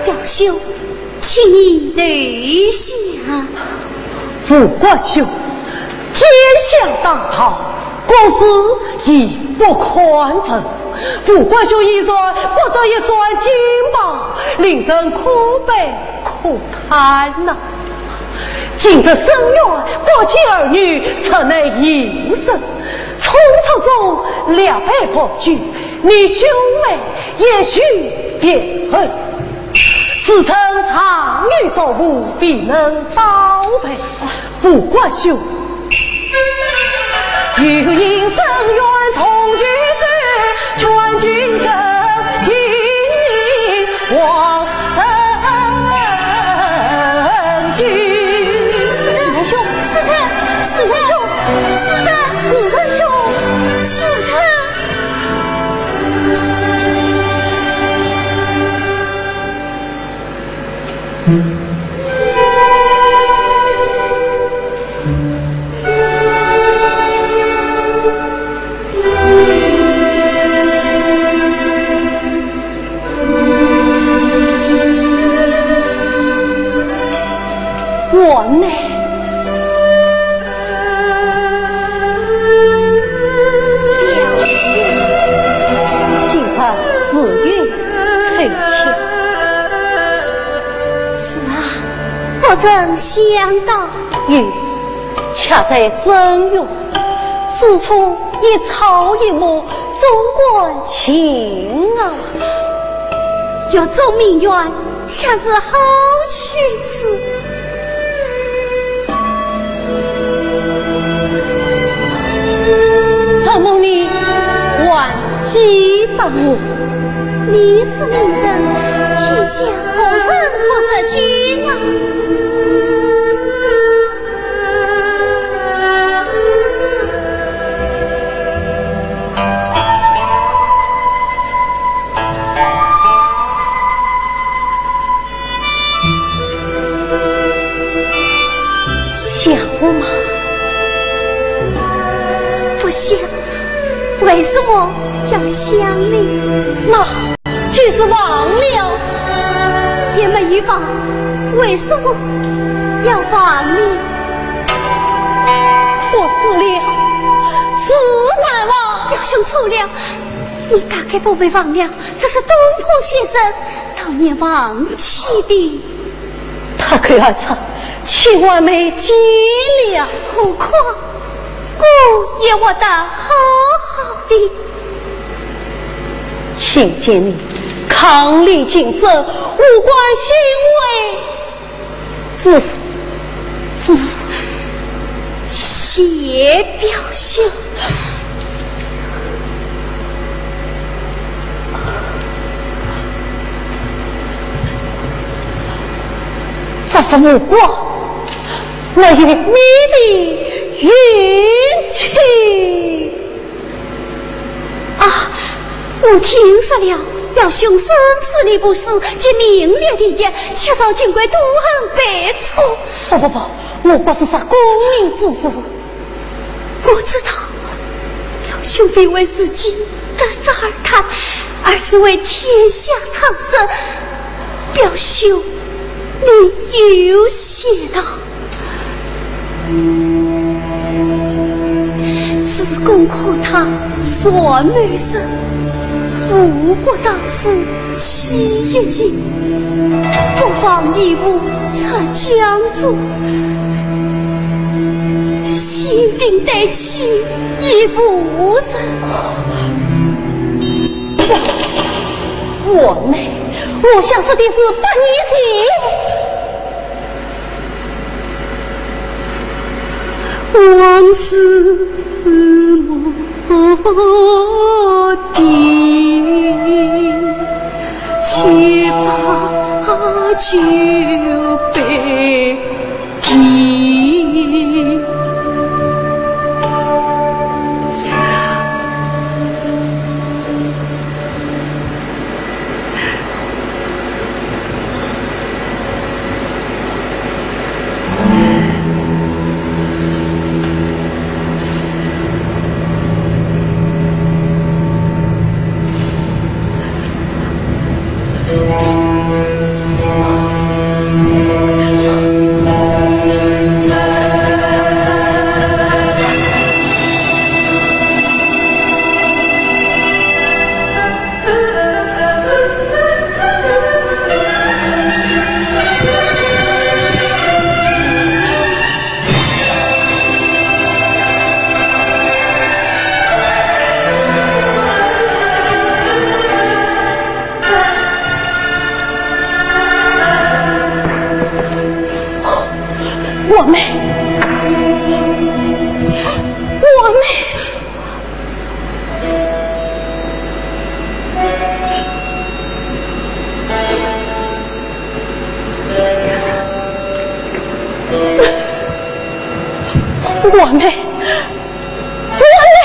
表兄，请你留下。副官兄，奸相当道，国事已不堪问。副官兄已然不得一转金榜，令人可悲可叹呐。 今日申冤，不见儿女，实乃应声。冲突中，两败俱伤，你兄妹也许别后。时辰尚有所无，未能报备。副官兄，有因申冤重聚首，全军更进。 王君。时辰兄，时辰，时辰兄，时辰，时辰兄，时辰。曾想到。有，恰在深院，此处一草一木，总管静啊。月中明月，恰是好去处。承蒙你还记得我。你是名人，天下何人不知君啊？ 想我吗？不想，为什么要想你？那就是忘了。也没有忘，为什么要忘你？我死了，死难忘。表兄错了，你大概不会忘了，这是东坡先生当年忘记的。 他口而出，岂还没记了？何况我也活得好好的。卿见你伉俪近身，无关心为之，之。谢表兄。 这是我国，我与你的运气。啊，我听说了，表兄生死你不死，即名列第一，恰到今归，徒恨百出。不不不，我不是说功名之事。 我知道，表兄非为自己得失而谈，而是为天下苍生。表兄，你有些道。子貢可叹山美人，吴国当时 起一经，不忘义父出疆中，先定对妻亦无人。我妹，我想说的是八年前。 往事莫提，千把酒杯低。 我妹，我妹。 我妹，我妹。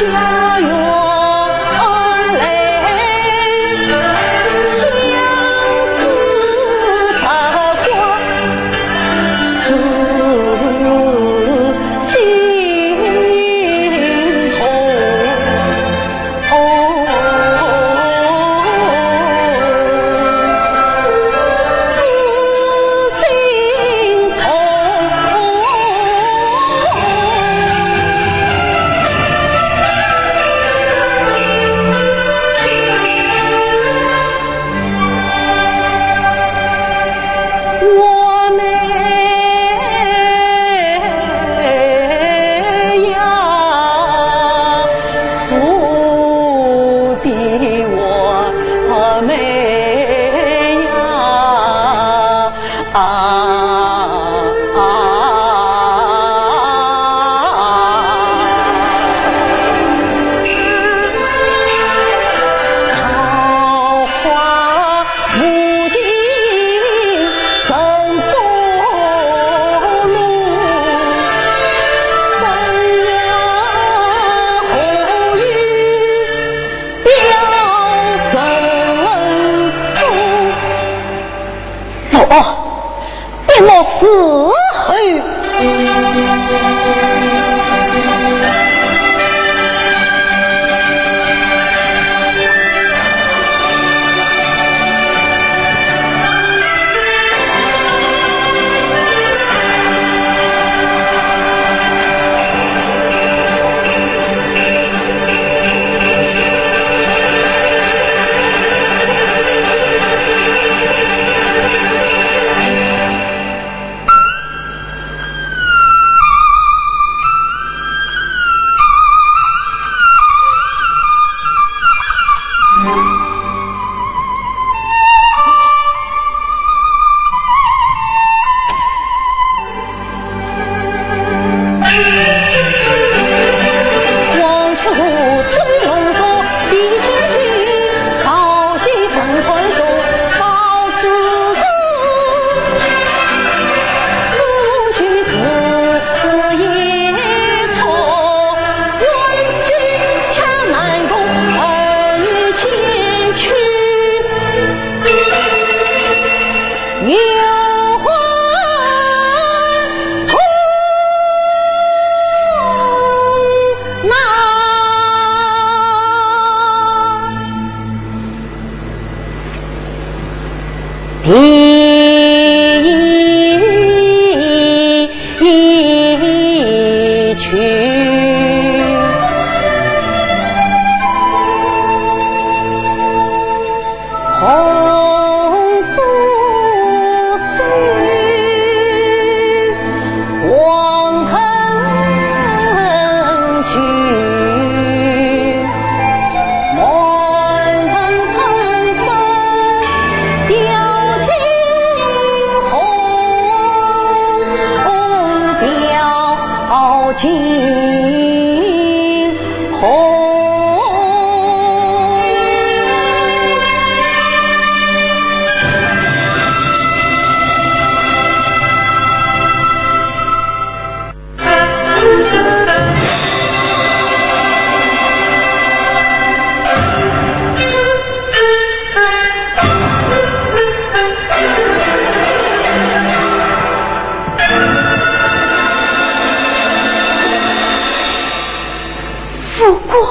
老伯，你莫死后。 第一曲。副官，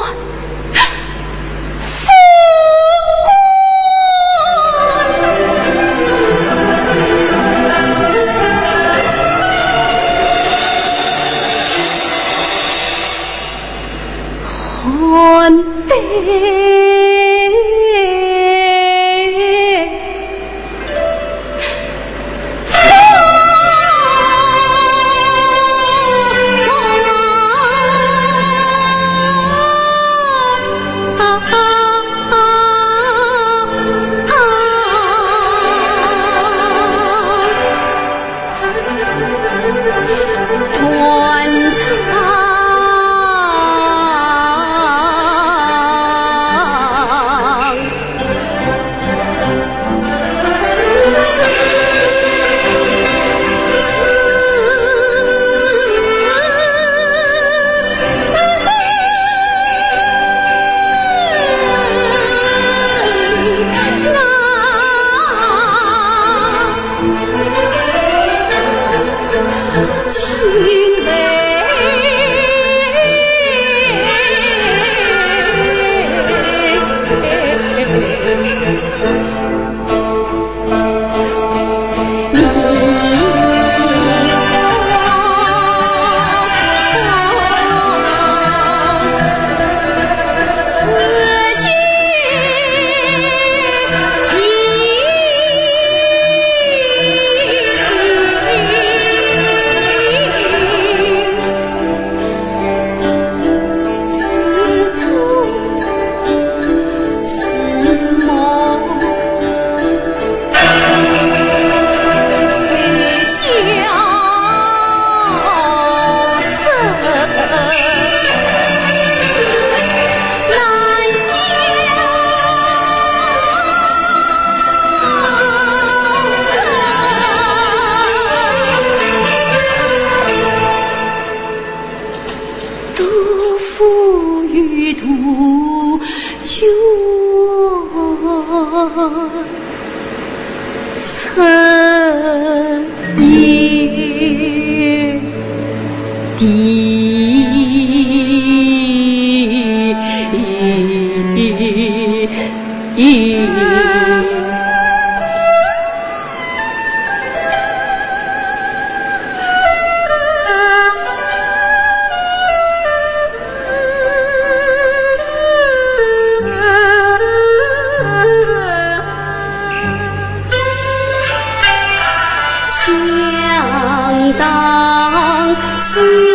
副官！富裕途中。 相当是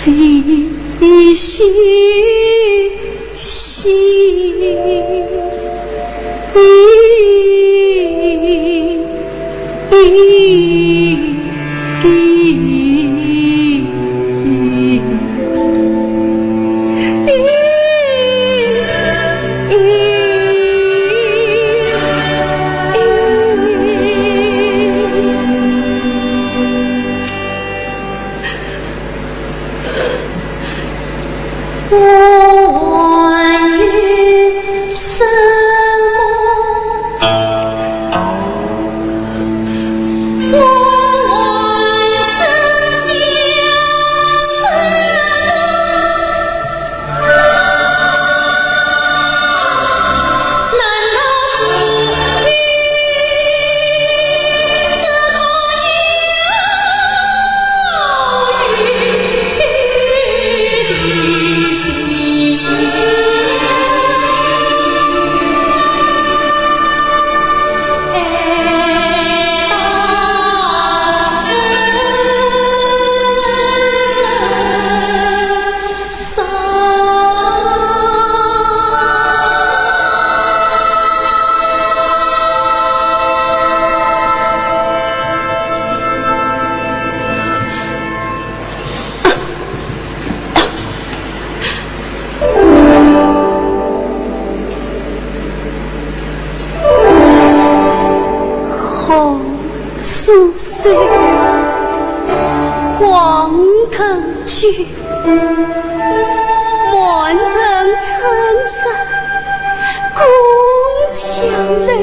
的心。好苏州，黄藤酒，满城春色共相留。